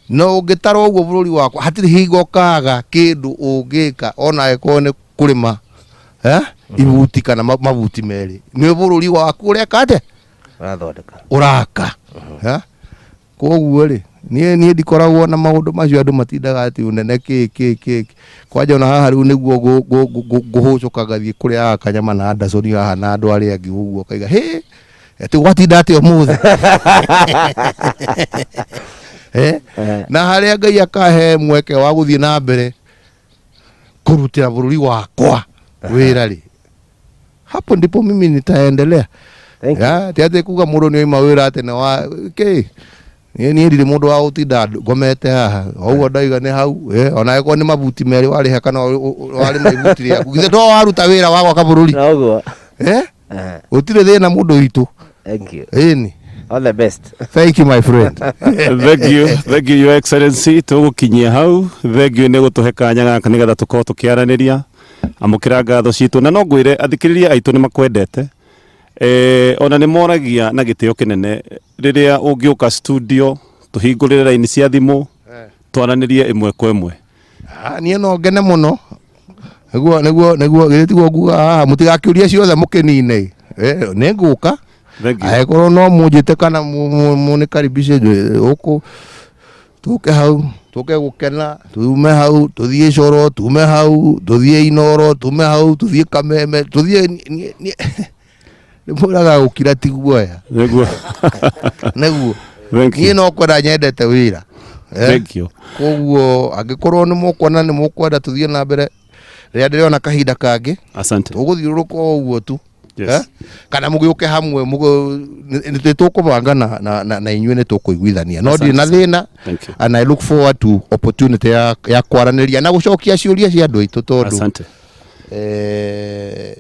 no ũngĩtara ũguo bũrũri wakwa hatirĩ hingo kaga kĩndũ ũngĩka ona angĩkorwo nĩ kũrĩma ibuti kana mabuti merĩ, nĩ bũrũri waku ũreka atĩa? Ũrathondeka. Ũraka. Koguo rĩ, niĩ ndikoragwo na maũndũ macio andũ matindaga atĩ ũnene kĩ kĩ kĩ. Kwanja ona haha rĩu nĩguo ngũhũcũka ngathiĩ kũrĩaga kanyama na Anderson haha na andũ arĩa angĩ ũguo ũkaiga hĩ atĩ gwatinda atĩa ũmũthĩ. Na harĩa Ngai akahe mweke wa gũthiĩ na mbere kũrutĩra bũrũri wakwa wĩra rĩ, hapo ndipo mimi nitaendelea. Thank you. Ya, ti atĩ kuga mũndũ nĩ oima wĩra atĩ nĩ wa kĩ. Niĩ ndirĩ mũndũ wa gũtinda ngomete haha o ũguo ndaiga nĩ hau, ona angĩkorwo nĩ mabuti merĩ warĩha kana warĩma ibuti rĩaku, githĩ to waruta wĩra wa gwaka bũrũri? Noguo. Gũtirĩ thĩna mũndũ witũ. Thank you. Ĩni. All the best. Thank you my friend. Thank you. Thank you, Your Excellency. Tũgũkinyia hau. Thank you nĩ gũtũhe kanya gaka nĩgetha tũkorwo tũkĩaranĩria. Amũkĩra ngatho citũ na no ngwĩre athikĩrĩria aitũ nĩ makwendete. Ona nĩ moragia na gĩtĩo kĩnene rĩrĩa ũngĩũka studio tũhingũrĩre raini cia thimũ twaranĩrie ĩmwe kwa ĩmwe. Niĩ no ngene mũno nĩguo nĩguo nĩguo githĩ tiguo nguga haha mũtigakĩũrie ciothe mũkĩnine. Nĩ ngũka. Thank you. Angĩkorwo no mũnjĩte kana mũnĩkaribishe gũkũ, tũke hau tũke gũkena, tume hau tũthiĩ Coro, tume hau tũthiĩ Inoro, tume hau tũthiĩ Kameme, tũthiĩ. Nĩ mwĩraga gũkira ti guoya. Nĩguo. Nĩguo. Thank Niĩ you. no kwenda nyendete wĩra. Eh? Thank you. Koguo angĩkorwo nĩ mũkuona nĩ mũkwenda tũthiĩ na mbere rĩrĩa ndĩrona kahinda kangĩ Asante. tũgũthiũrũrũka o ũguo tu. Yes. Eh? Kana mũgĩũke hamwe nĩ tũkũbanga na inyuĩ nĩ tũkũiguithania no ndirĩ na Asante thĩna. Thank you. And I look forward to opportunity ya kwaranĩria na gũcokia ciũria cia andũ aitũ tondũ Asante.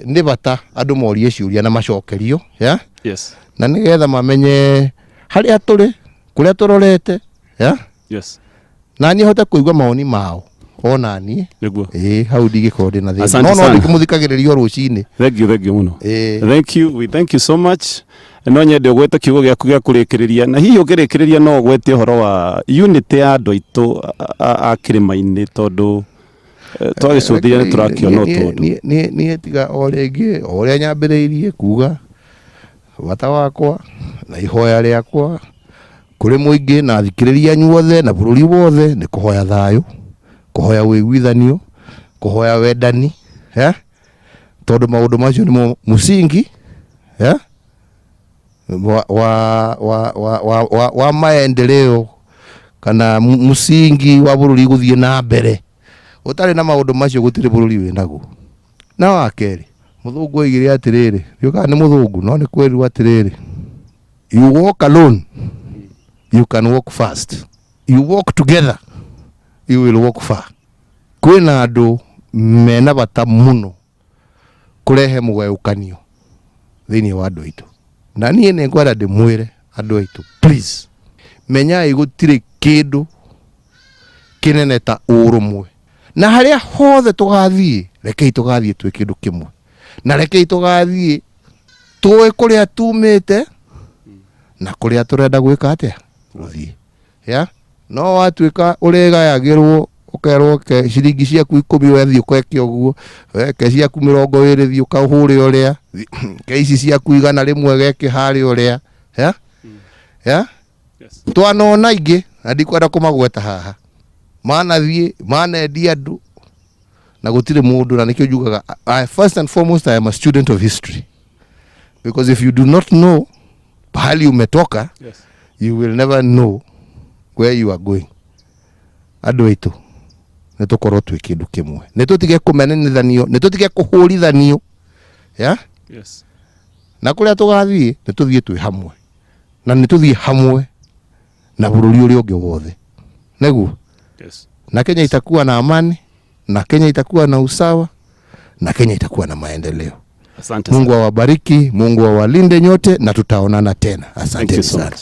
Nĩ bata andũ morie ciũria na macokerio ya? Yes. Na nĩgetha mamenye harĩa tũrĩ, kũrĩa tũrorete ya? Yes. Na niĩ hote kũigua mawoni mao ona niĩ. Nĩguo. Ĩĩ, hau ndingĩkorwo ndĩ na thĩna. Asante No sana. ndĩkĩmũthikagĩrĩria o rũcinĩ. Thank you, thank you mũno. Ĩĩ. Thank you, we thank you so much. No nyende ũgwete kiugo gĩaku gĩa kũrĩkĩrĩria, na hihi ũkĩrĩkĩrĩria no ũgwete ũhoro wa unity ya andũ aitũ a kĩrĩma-inĩ, tondũ twagĩcũthĩrĩria nĩ tũrakĩona ũtũndũ. Niĩ tiga o rĩngĩ o ũrĩa nyambĩrĩirie kuga bata wakwa na ihoya rĩakwa kũrĩ mũingĩ na athikĩrĩria anyu othe na bũrũri wothe nĩ kũhoya thayũ, kũhoya ũiguithanio, kũhoya wendani, tondũ maũndũ macio nĩmo mũsingi, wa maendeleo kana mũsingi wa bũrũri gũthiĩ na mbere. Ũtarĩ na maũndũ macio gũtirĩ bũrũri wĩnaguo. Na wa kerĩ, mũthũngũ oigire atĩrĩrĩ, ndiũĩ kana nĩ mũthũngũ, no nĩ kwĩrwo atĩrĩrĩ, you walk alone, you can walk fast. You walk together, you will walk far. Kwĩna andũ mena bata mũno kũrehe mũgayũkanio thĩinĩ wa andũ aitũ. Na niĩ nĩ ngwenda ndĩmwĩre andũ aitũ, please, menyai gũtirĩ kĩndũ kĩnene ta ũrũmwe. Na harĩa hothe tũgathiĩ, rekei tũgathiĩ twĩ kĩndũ kĩmwe. Na rekei tũgathiĩ tũĩ kũrĩa tumĩte na kũrĩa tũrenda gwĩka atĩa? Gũthiĩ. Ya? No watuĩka ũrĩgayagĩrwo, ũkerwo ke ciringi ciaku 10 wethiĩ ũkeke ũguo, weke ciaku 20 thiĩ ũkahũre ũrĩa, ke ici ciaku 100 geke harĩa ũrĩa. Ya? Ya? Yes. Twanona ingĩ, na ndikwenda kũmagweta haha. Manathiĩ, manendia andũ, na gũtirĩ mũndũ, na nĩkĩo njugaga, first and foremost, I am a student of history. Because if you do not know pahali umetoka, Yes. you will never know where you are going. Andũ aitũ, nĩ tũkorwo twĩ kĩndũ kĩmwe. Nĩ tũtige kũmenanithanio, nĩ tũtige kũhũrithanio. Ya? Yes. Na kũrĩa tũgathiĩ, nĩ tũthiĩ twĩ hamwe. Na nĩ tũthiĩ hamwe na bũrũri ũrĩa ũngĩ wothe. Nĩguo? Yes. Na Kenya itakuwa na amani, na Kenya itakuwa na usawa, na Kenya itakuwa na maendeleo. Asante Mungu sana. awabariki, Mungu awalinde nyote, na tutaonana tena. Thank Asanteni you so sana. much.